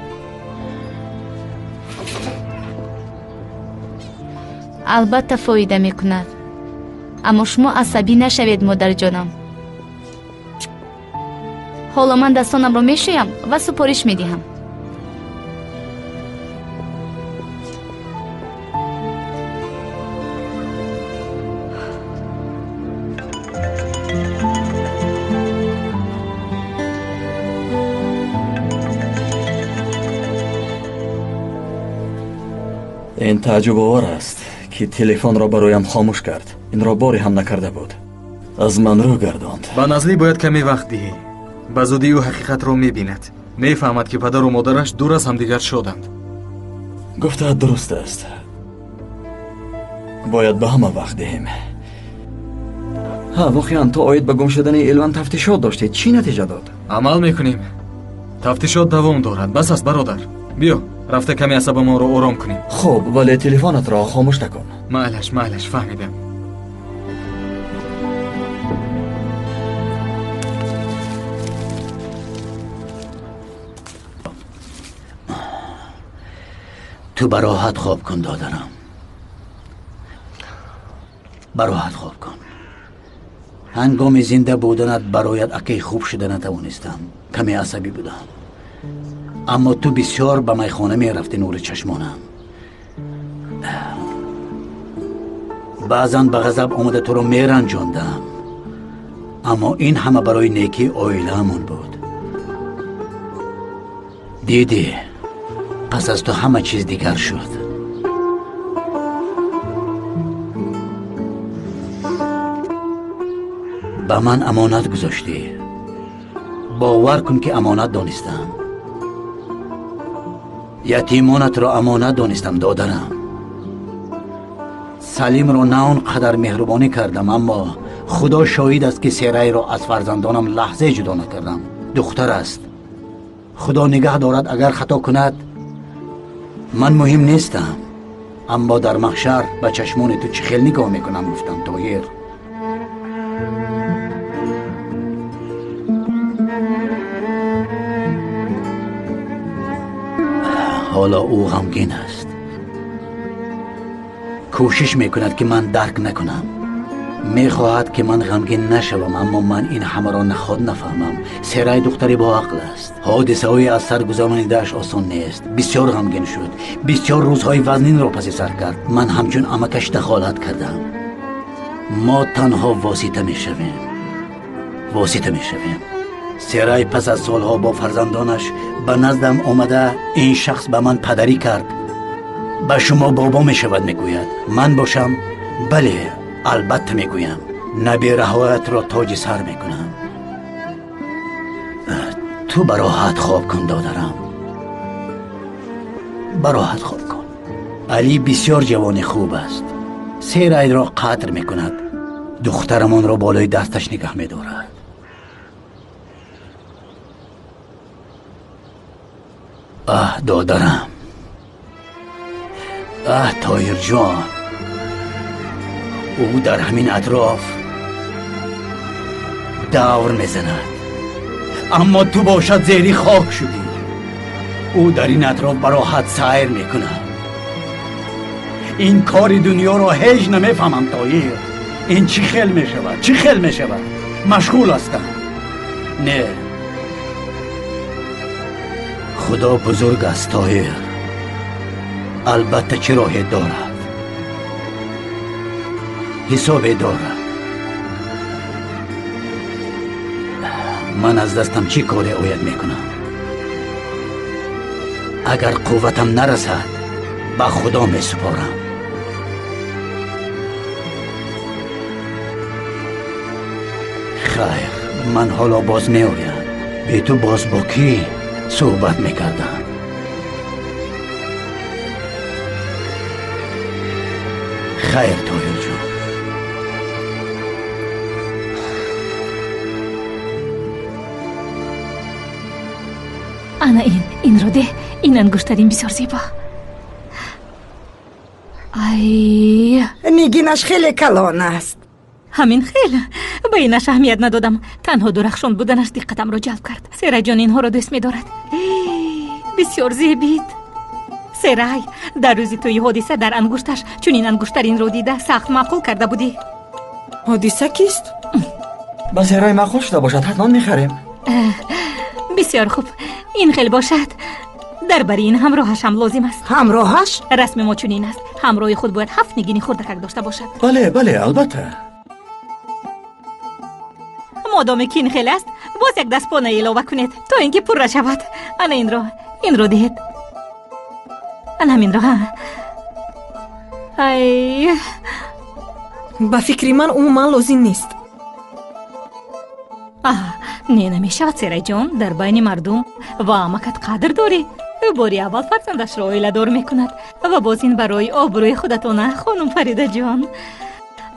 Албатта фоида мекунад. Аммо шумо асабӣ нашавед, модарҷонам. Ҳоло ман дастонамро мешӯям ва супориш медиҳам. Ин тааҷҷубовар аст ки телефонро бароям хомӯш кард. Инро боре ҳам накарда буд. Аз ман рӯ гардонд. Ба Назлӣ бояд каме вақт диҳӣ. Ба зудӣ ӯ ҳақиқатро мебинад. Мефаҳмад ки падару модараш дур аз ҳамдигар шоданд. Гуфтаат дуруст аст. Бояд ба ҳама вақт диҳем. Ҳа, воқеан то оид ба гум шудани Элван тафтишот доштед. Чӣ натиҷа дод? Амал мекунем. Тафтишот давом дорад. Бас аст, бародар. Биё, рафта каме асабамонро ором кунем. Хуб, вале телефонатро хомӯш накун. Майлаш, майлаш, фаҳмидам. Ту бароҳат хоб кун, додарам, бароҳат хоб кун. Ҳангоми зинда буданат бароят акаи хуб шуда натавонистам, каме асабӣ будам. Аммо ту бисёр ба майхона мерафтӣ, нури чашмонам. Баъзан ба ғазаб омада туро меранҷондам, аммо ин ҳама барои некии оилаамон буд. Дидӣ, пас аз ту ҳама чиз дигар шуд. Ба ман амонат гузоштӣ. Бовар кун, ки амонат донистам. Ятимонатро амонат донистам, додарам. Салимро на он қадар меҳрубонӣ кардам, аммо худо шоҳид аст, ки Серайро аз фарзандонам лаҳзае ҷудо накардам. Духтар аст, худо нигаҳ дорад, агар хато кунад ман муҳим нестам, аммо дар маҳшар ба чашмони ту чӣ хел нигоҳ мекунам, гуфтам, Тоҳир. Ҳоло ӯ ғамгин аст, кӯшиш мекунад, ки ман дарк накунам. Мехоҳад, ки ман ғамгин нашавам, аммо ман ин ҳамаро наход нафаҳмам. Серай духтари боақл аст. Ҳодисаҳои аз сар гузаронидааш осон нест. Бисёр ғамгин шуд, бисёр рӯзҳои вазнинро паси сар кард. Ман ҳамчун амакаш дахолат кардам. Мо танҳо восита мешавем, восита мешавем. Серай пас аз солҳо бо фарзандонаш ба наздам омада, ин шахс ба ман падарӣ кард, ба шумо бобо мешавад, мегӯяд. Ман бошам, бале, албатта мегӯям, набираҳоятро тоҷи сар мекунам. Ту бароҳат хоб кун, додарам, бароҳат хоб кун. Алӣ бисёр ҷавони хуб аст. Серайро қадр мекунад, духтарамонро болои дасташ нигаҳ медорад. Аҳ, додарам, аҳ, Тоҳирҷон, ӯ дар ҳамин атроф давр мезанад, аммо ту бошад зери хок шудӣ. Ӯ дар ин атроф бароҳат сайр мекунад. Ин кори дунёро ҳеҷ намефаҳмам, Тоҳир. Ин чӣ хел мешавад, чӣ хел мешавад? Машғул ҳастам. Не, худо бузург аст, Тоҳир. Албатта чӣ роҳе дорад, ҳисобе дорад. Ман аз дастам чӣ коре ояд мекунам. Агар қувватам нарасад, ба худо месупорам. Хайр, ман ҳоло боз меоям. Бе ту боз бо кӣ суҳбат мекардам? Хайр, Тоҳирҷон. Ана ин, инро деҳ. Ин ангуштарин бисёр зебо. Ай, нигинаш хеле калон аст. Ҳамин хел. Ба инаш аҳамият надодам. Танҳо дурахшон буданаш диққатамро ҷалб кард. Серайҷон инҳоро дӯст медорад. Бисёр зебид. Серай, дар рӯзи тӯи ҳодиса дар ангушташ чунин ангуштаринро дида сахт маъқул карда будӣ. Ҳодиса кист? Ба Серай маъқул шуда бошад, ҳатман мехарем. Бисёр хуб. Ин хел бошад, дар бари ин ҳамроҳашам лозим аст. Ҳамроҳаш? Расми мо чунин аст. Ҳамроҳи худ бояд 7 нигини хурдакак дошта бошад. Бале, бале, албатта. Модоме ки ин хел аст, боз як дастпона илова кунед, то ин ки пурра шавад. Ана инро, инро диҳед. Ана ҳаминро. Ай, ба фикри ман умуман лозим нест. Аҳ, не, намешавад, Серайҷон. Дар байни мардум ва амакат қадр дорӣ. Ӯ бори аввал фарзандашро оиладор мекунад ва боз ин барои обрӯи худатона, хонум Фаридаҷон.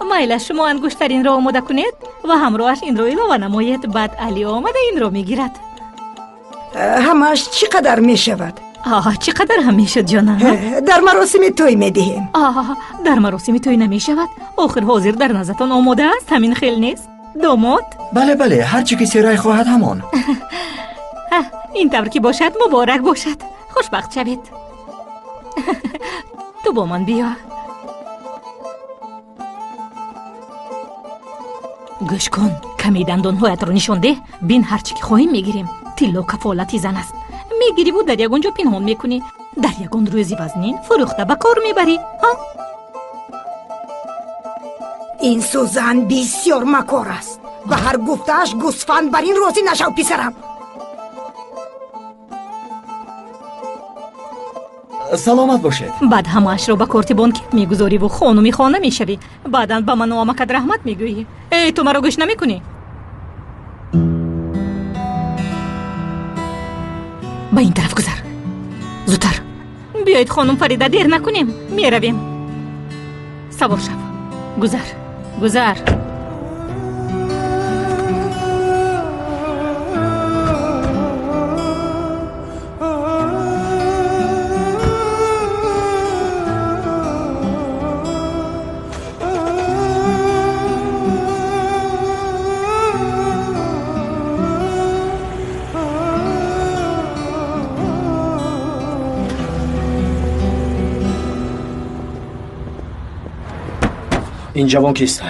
Майла, шумо ангуштаринро омода кунед ва ҳамроҳаш инро илова намоед. Баъд Али омада инро мегирад. Ҳамааш чӣ қадар мешавад? Чӣ қадар ҳам мешуд, ҷонам? Дар маросими тӯй медиҳем. Дар маросими тӯй намешавад. Охир ҳозир дар назатон омода аст, ҳамин хел нест? Домод? Бале, бале, ҳар чӣ ки Серай хоҳад ҳамон. Ин тавр ки бошад, муборак бошад. Хушбахт шавед. Ту бо ман биё. Гӯш кун, каме дандонҳоятро нишон деҳ, бин ҳар чӣ ки хоҳем мегирем. Тилло кафолати зан аст. Мегириву дар ягон ҷо пинҳон мекунӣ. Дар ягон рӯзи вазнин фурӯхта ба кор мебарӣ. Ин сӯзан бисёр макор аст. Ба ҳар гуфтааш гӯсфанд бар ин розӣ нашав, писарам. Саломат бошед. Баъд ҳамаашро ба корти бонкит мегузориву хонуми хона мешавӣ. Баъдан ба ману амакат раҳмат мегӯӣ. Эй, ту маро гӯш намекунӣ? Ба ин тараф гузар. Зудтар. Биёед, хонум Фарида, дер накунем. Меравем. Савор шав. Гузар. Гузар. Ин ҷавон кист?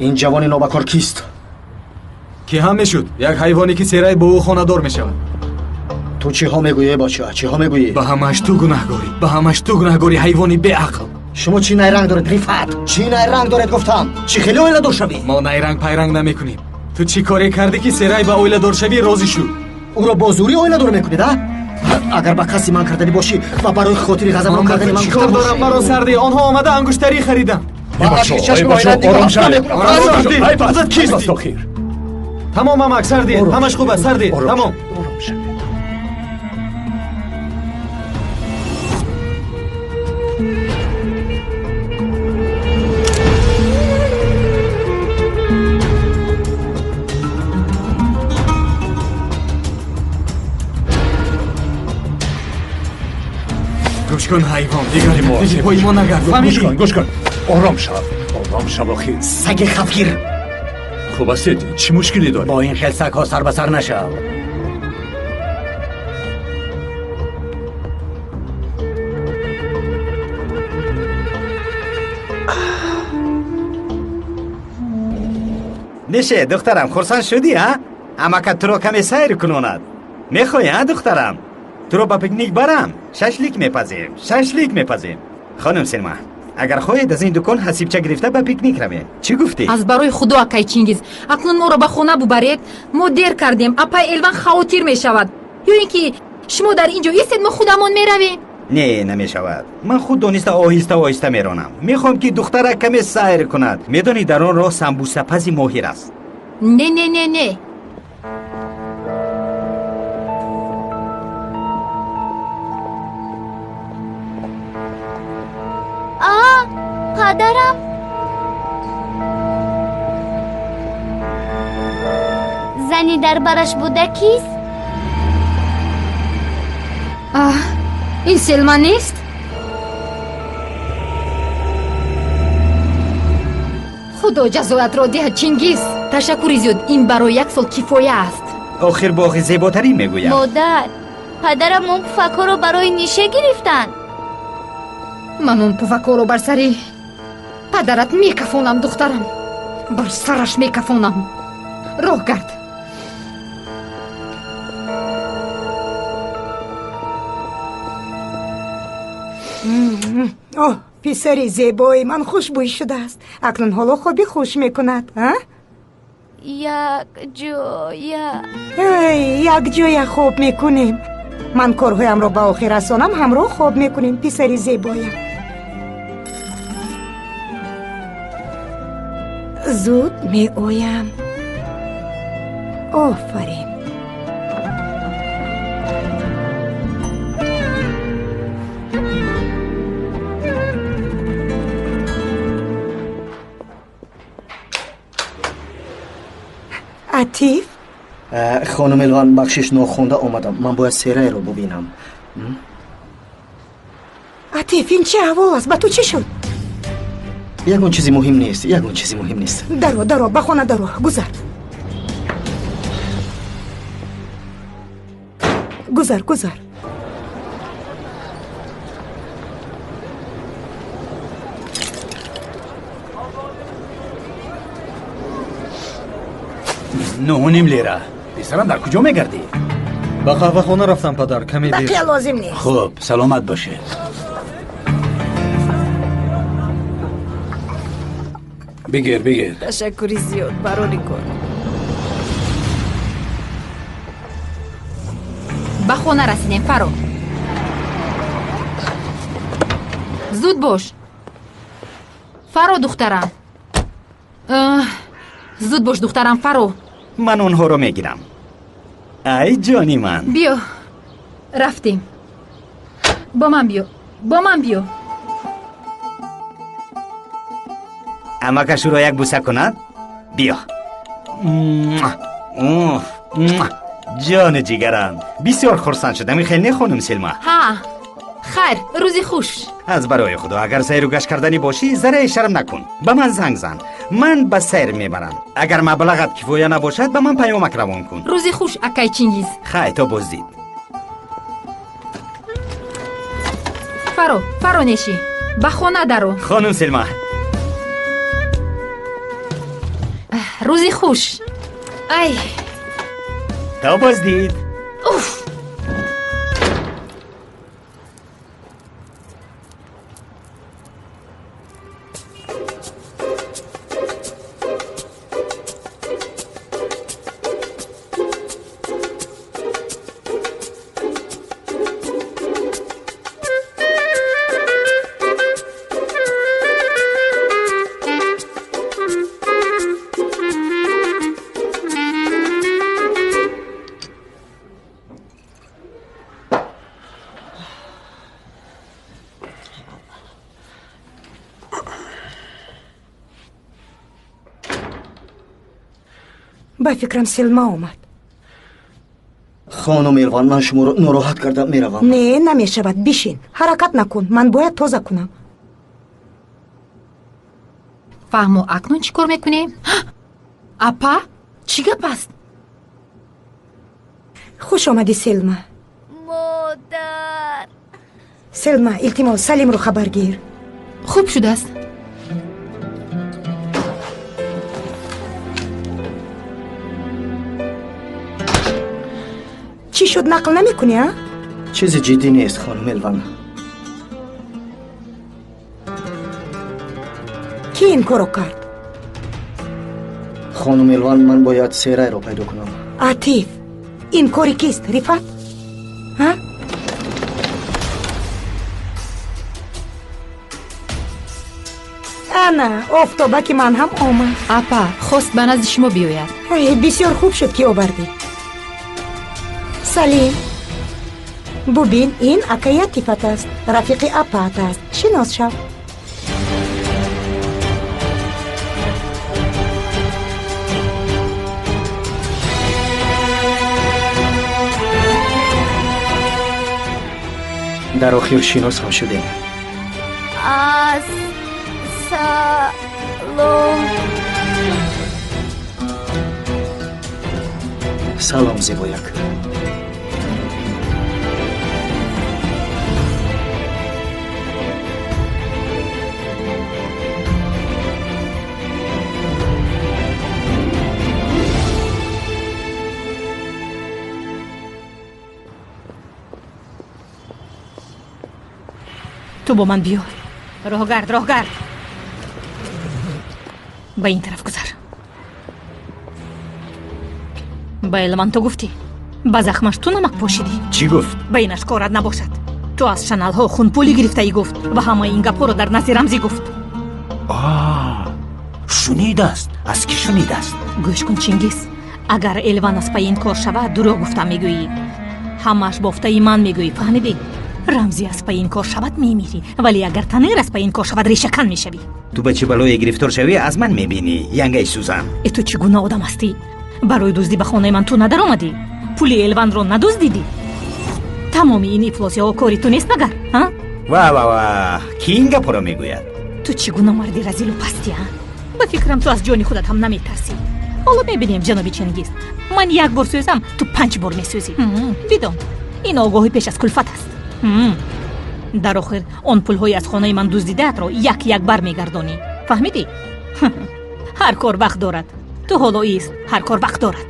Ин ҷавони нобакор кист? Ки ҳам мешуд? Як ҳайвоне ки Серай бо ӯ хонадор мешавад. Ту чиҳо мегӯӣ, боча? Чиҳо мегӯӣ? Ба ҳамааш ту гунаҳгорӣ. Ба ҳамааш ту гунаҳгорӣ, ҳайвони беақл. Шумо чӣ найранг доред, Рифат? Чӣ найранг доред, гуфтам? Чӣ хеле оиладор шавӣ? Мо найранг пайранг намекунем. Ту чӣ коре кардӣ ки Серай ба оиладоршавӣ розӣ шуд? Ӯро бо зӯрӣ оиладор мекунед, а? Агар ба қасди ман карданӣ бошӣ ва барои хотири ғазабнок кардани ман чӣ кор дорам? Маро сардӣ. Онҳо омада ангуштарӣ хариданд. Тамом, амак, сардӣ. Ҳамаш хуб аст, сардӣ. Тамом. Гӯш кун, ҳайвон, дигар пои мо нагард. Гӯш кун, гӯш кун. Ором шав, ором шав, охир. Саги хафгир. Хуб астед, чӣ мушкиле доред? Бо ин хел сагҳо сар ба сар нашав. Неше, духтарам, хурсанд шудӣ, а? Амакат туро каме сайр кунонад. Мехоҳӣ, а, духтарам? Туро ба пикник барам? Шашлик мепазем, шашлик мепазем. Хонум Селма, агар хоҳед аз ин дукон ҳасибча гирифта ба пикник равем. Чӣ гуфтӣ? Аз барои худо, акай Чингиз, акнун моро ба хона бубаред. Мо дер кардем, апай Элван хавотир мешавад. Ё ин ки шумо дар ин ҷо истед, мо худамон меравем. Не, намешавад. Ман худ дониста оҳиста оҳиста меронам. Мехоҳам ки духтарак каме сайр кунад. Медонӣ, дар он роҳ самбусапази моҳир аст. Не, не, не, не. Падарам? Зани дар бараш буда кист? Аҳ, ин Селма нест? Худо ҷазоятро диҳад, Чингиз. Ташаккури зиёд, ин барои як сол кифоя аст. Охир боғи зеботарин мегӯям. Модар, падарам он пуфакҳоро барои нише гирифтанд. Ман он пуфакҳоро бар сари падарат мекафонам, духтарам. Бар сараш мекафонам. Роҳ гард. Оҳ, писари зебои ман хушбӯй шудааст. Акнун ҳоло хоби хуш мекунад, а? Як ҷоя. Эй, як ҷоя хоб мекунем. Ман корҳоямро ба охир расонам, ҳамроҳ хоб мекунем, писари зебоям. Зуд меоям. Офарин. Атиф, Хонум Элван, бахшиш, нохонда омадам. Ман бояд Серайро бубинам. Атиф, ин чӣ аҳвол аст? Ба ту чӣ шуд? Ягон чизи муҳим нест, ягон чизи муҳим нест. Даро, даро, ба хона даро, гузар. Гузар, гузар. 9.5 лира. Писарам, дар куҷо мегардӣ? Ба қаҳвахона рафтам, падар, каме дер. Бақия лозим нест. Хуб, саломат бошед. Бигир, бигир. Ташаккури зиёд, барори кор. Ба хона расидем, Фаро. Зуд бош. Фаро, духтарам. Зуд бош, духтарам, Фаро. Ман онҳоро мегирам. Ай, ҷони ман. Биё. Рафтем. Бо ман биё. Бо ман биё. Амакаш ӯро як буса кунад? Биё. Ҷони ҷигарам, бисёр хурсанд шудам. Хел не, хонум Селма? Ҳа, хайр, рӯзи хуш. Аз барои худо, агар сайру гашт карданӣ бошӣ, зарраи шарм накун. Ба ман занг зан, ман ба сайр мебарам. Агар маблағат кифоя набошад, ба ман паёмак равон кун. Рӯзи хуш, акай Чингиз. Хай, то боздид. Фаро, фаро нешӣ, ба хона даро. Хонум Селма. Рӯзи хуш. Ай, то боздид. Уф. Ба фикрам, Селма омад. Хонум Элван, ман шуморо нороҳат кардам, меравам. Не, намешавад, бишин, ҳаракат накун, ман бояд тоза кунам. Фаҳмо, акнун чӣ кор мекунем? Апа, чӣ гап аст? Хуш омадӣ, Селма. Модар. Селма, илтимос, Салимро хабар гир. Хуб шудааст. Чӣ шуд, нақл намекунӣ, а? Чизи ҷиддӣ нест, хонум Элван. Кӣ ин корро кард? Хонум Элван, ман бояд Серайро пайдо кунам. Атиф, ин кори кист, Рифат? А? Ана, офтобаки ман ҳам омад. Апа, хост ба назди шумо биёяд. Бисёр хуб шуд, ки овардӣ. Салим, бубин, ин акаи Атифат аст, рафиқи апаат аст. Шинос шав. Дар охир шинос ҳам шудем. Ассалом. Салом, зебояк. Ту бо ман биё. Роҳгард, роҳгард, ба ин тараф гузар. Ба Элван ту гуфтӣ, ба захмаш ту намак пошидӣ. Чӣ гуфт? Ба инаш корат набошад. Ту аз шаналҳо хунпулӣ гирифтаӣ гуфт ва ҳамаи ин гапҳоро дар назди Рамзӣ гуфт. Шунидааст? Аз кӣ шунидааст? Гӯш кун, Чингиз, агар Элван аз пайи ин кор шавад, дурӯғ гуфтам мегӯӣ. Ҳамааш бофтаи ман мегӯӣ, фаҳмидӣ? Рамзӣ аз пайи ин кор шавад, мемирӣ, вале агар Танер аз пайи ин кор шавад, решакан мешавӣ. Ту ба чӣ балое гирифтор шавӣ, аз ман мебинӣ, янгаи Сузан. Э, ту чӣ гуна одам ҳастӣ? Барои дуздӣ ба хонаи ман ту надаромадӣ? Пули Элванро надуздидӣ? Тамоми ин ифлосиҳо кори ту нест магар, ҳа? Ва ва ва, кӣ ин гапҳоро мегӯяд? Ту чӣ гуна марди разилу пастӣ, а? Ба фикрам, ту аз ҷони худат ҳам наметарсӣ. Ҳоло мебинем, ҷаноби Чингиз. Ман як бор сӯзам, ту 5 бор месӯзӣ. Бидон, ин огоҳӣ пеш аз кулфат аст. Дар охир он пулҳои аз хонаи ман дуздидаатро як як бармегардонӣ. Фаҳмидӣ? Ҳар кор вақт дорад. Ту ҳоло ист, ҳар кор вақт дорад.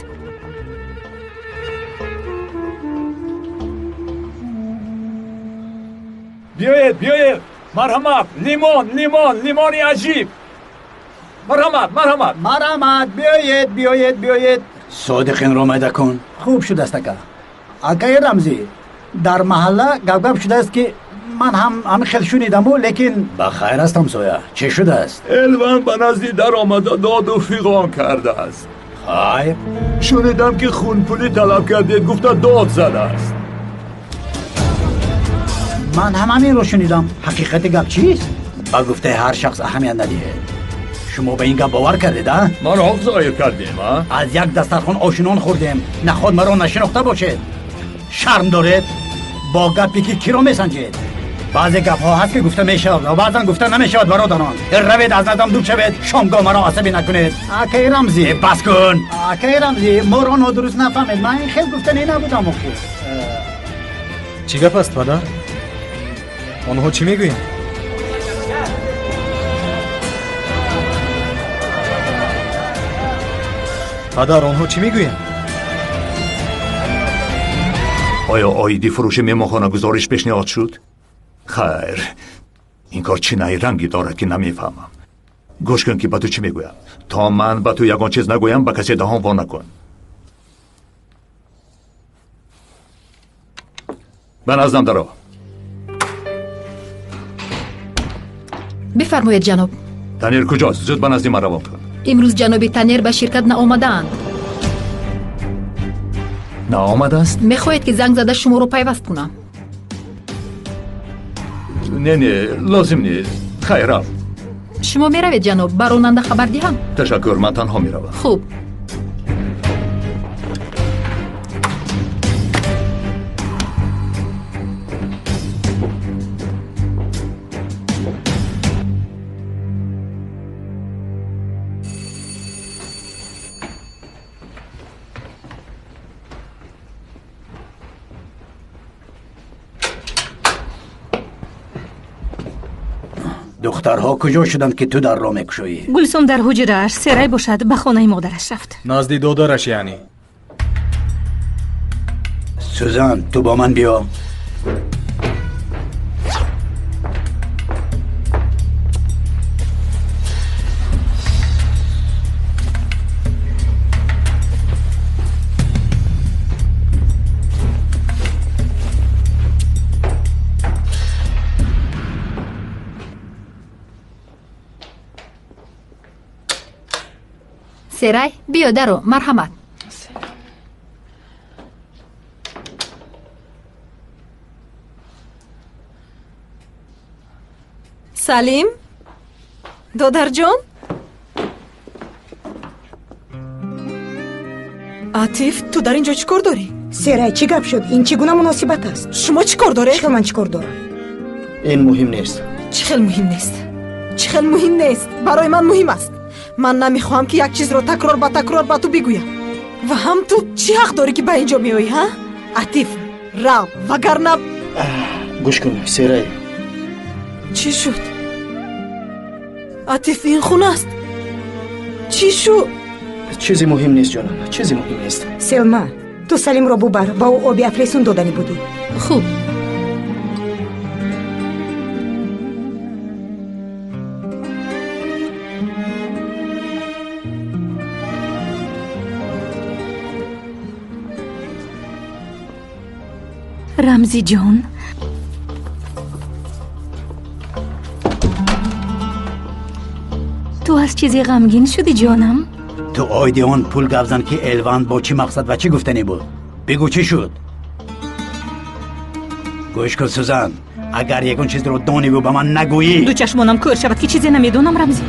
Биёед, биёед, марҳамат, лимон, лимон, лимони аҷиб. Марҳамат, марҳамат. Марҳамат, биёед, биёед, биёед. Содиқ, инро майда кун. Хуб шудааст, ака. Акаи Рамзӣ, дар маҳалла гапгап шудааст, ки ман ҳам ҳамин хел шунидаму, лекин ба хайр аст, ҳамсоя. Чӣ шудааст? Элван ба назди дар омада доду фиғон кардааст. Хайр. Шунидам, ки хунпулӣ талаб кардед, гуфта дод задааст. Ман ҳам ҳаминро шунидам. Ҳақиқати гап чист? Ба гуфтаи ҳар шахс аҳамият надиҳед. Шумо ба ин гап бовар кардед, а? Ман ҳақ зоҳир кардем, а? Аз як дастархон ошинон хӯрдем. Наход маро нашинохта бошед. Шарм доред? Бо гапе ки киро месанҷед? Баъзе гапҳо ҳаст, ки гуфта мешавад ва баъзан гуфта намешавад, бародарон. Равед, аз наздам дур шавед, шомгоҳ маро асабӣ накунед. Акаи Рамзӣ, бас кун. Акаи Рамзӣ, моро нодуруст нафаҳмед. Ман ин хел гуфтанӣ набудам охир. Чӣ гап аст, падар? Онҳо чӣ мегӯянд? Падар, онҳо чӣ мегӯянд? Оё оиди фурӯши меҳмонхона гузориш пешниҳод шуд? Хайр, ин кор чӣ найранге дорад, ки намефаҳмам. Гӯш кун, ки ба ту чӣ мегӯям. То ман ба ту ягон чиз нагӯям, ба касе даҳон во накун. Ба наздам даро. Бифармоед, ҷаноб. Танер куҷост? Зуд ба назди ман равон кун. Имрӯз ҷаноби Танер ба ширкат наомадаанд. Наомадааст? Мехоҳед, ки занг зада шуморо пайваст кунам? Не, не, лозим нест. Хайр, рав. Шумо меравед, ҷаноб? Ба ронанда хабар диҳам? Ташаккур, ман танҳо меравам. Хуб. Духтарҳо куҷо шуданд, ки ту дарро мекушоӣ? Гулсум дар ҳуҷрааш, Серай бошад ба хонаи модараш рафт. Назди додараш яъне. Сузан, ту бо ман биё. Серай, биё даро, марҳамат. Салим, додарҷон. Атиф, ту дар ин ҷо чӣ кор дорӣ? Серай, чӣ гап шуд? Ин чӣ гуна муносибат аст? Шумо чӣ кор доред? Чӣ хел ман чӣ кор дорам? Ин муҳим нест. Чӣ хел муҳим нест? Чӣ хел муҳим нест? Барои ман муҳим аст. Ман намехоҳам, ки як чизро такрор ба такрор ба ту бигӯям. Ва ҳам ту чӣ ҳақ дорӣ, ки ба ин ҷо меоӣ, ҳа? Атиф, рав, вагарна Гӯш кун, Серай. Чӣ шуд? Атиф, ин хун аст. Чӣ шуд? Чизе муҳим нест, ҷонам, чизе муҳим нест. Селма, ту Салимро бубар, ба ӯ оби афлесун доданӣ будӣ. Хуб. Рамзиҷон, ту аз чизе ғамгин шудӣ, ҷонам? Ту оиди он пул гап зан, ки Элван бо чӣ мақсад ва чӣ гуфтанӣ буд. Бигӯ, чӣ шуд? Гӯш кун, Сузан, агар ягон чизро дониву ба ман нагӯӣ. Ду чашмонам кӯр шавад, ки чизе намедонам, Рамзӣ.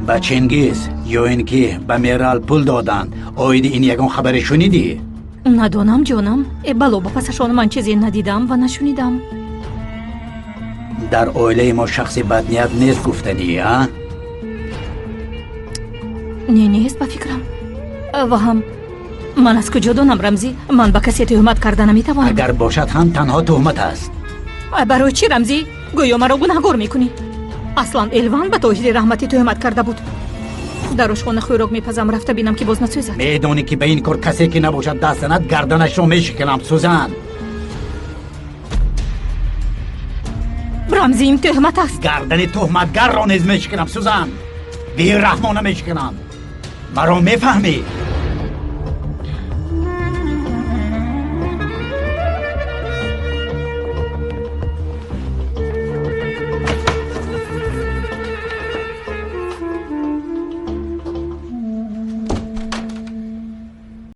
Ба Чингиз ё ин ки ба Мерал пул доданд, оиди ин ягон хабаре шунидӣ? Надонам, ҷонам. Э, бало ба пасашон ман чизе надидам ва нашунидам. Дар оилаи мо шахси бадният нест гуфтанӣ, а? Не, нест ба фикрам. Ва ҳам ман аз куҷо донам, Рамзӣ? Ман ба касе тӯҳмат карда наметавонам. Агар бошад ҳам танҳо тӯҳмат аст. Барои чӣ, Рамзӣ? Гӯё маро гунаҳгор мекунӣ. Аслан Элван ба Тоҳири раҳматӣ тӯҳмат карда буд. Дар ошхона хӯрок мепазам, рафта бинам ки боз насӯзад. Медонӣ ки ба ин кор касе ки набошад даст занад, гарданашро мешиканам, Сузан. Рамзӣ, ин тӯҳмат аст. Гардани тӯҳматгарро низ мешиканам, Сузан, бераҳмона мешиканам. Маро мефаҳмӣ?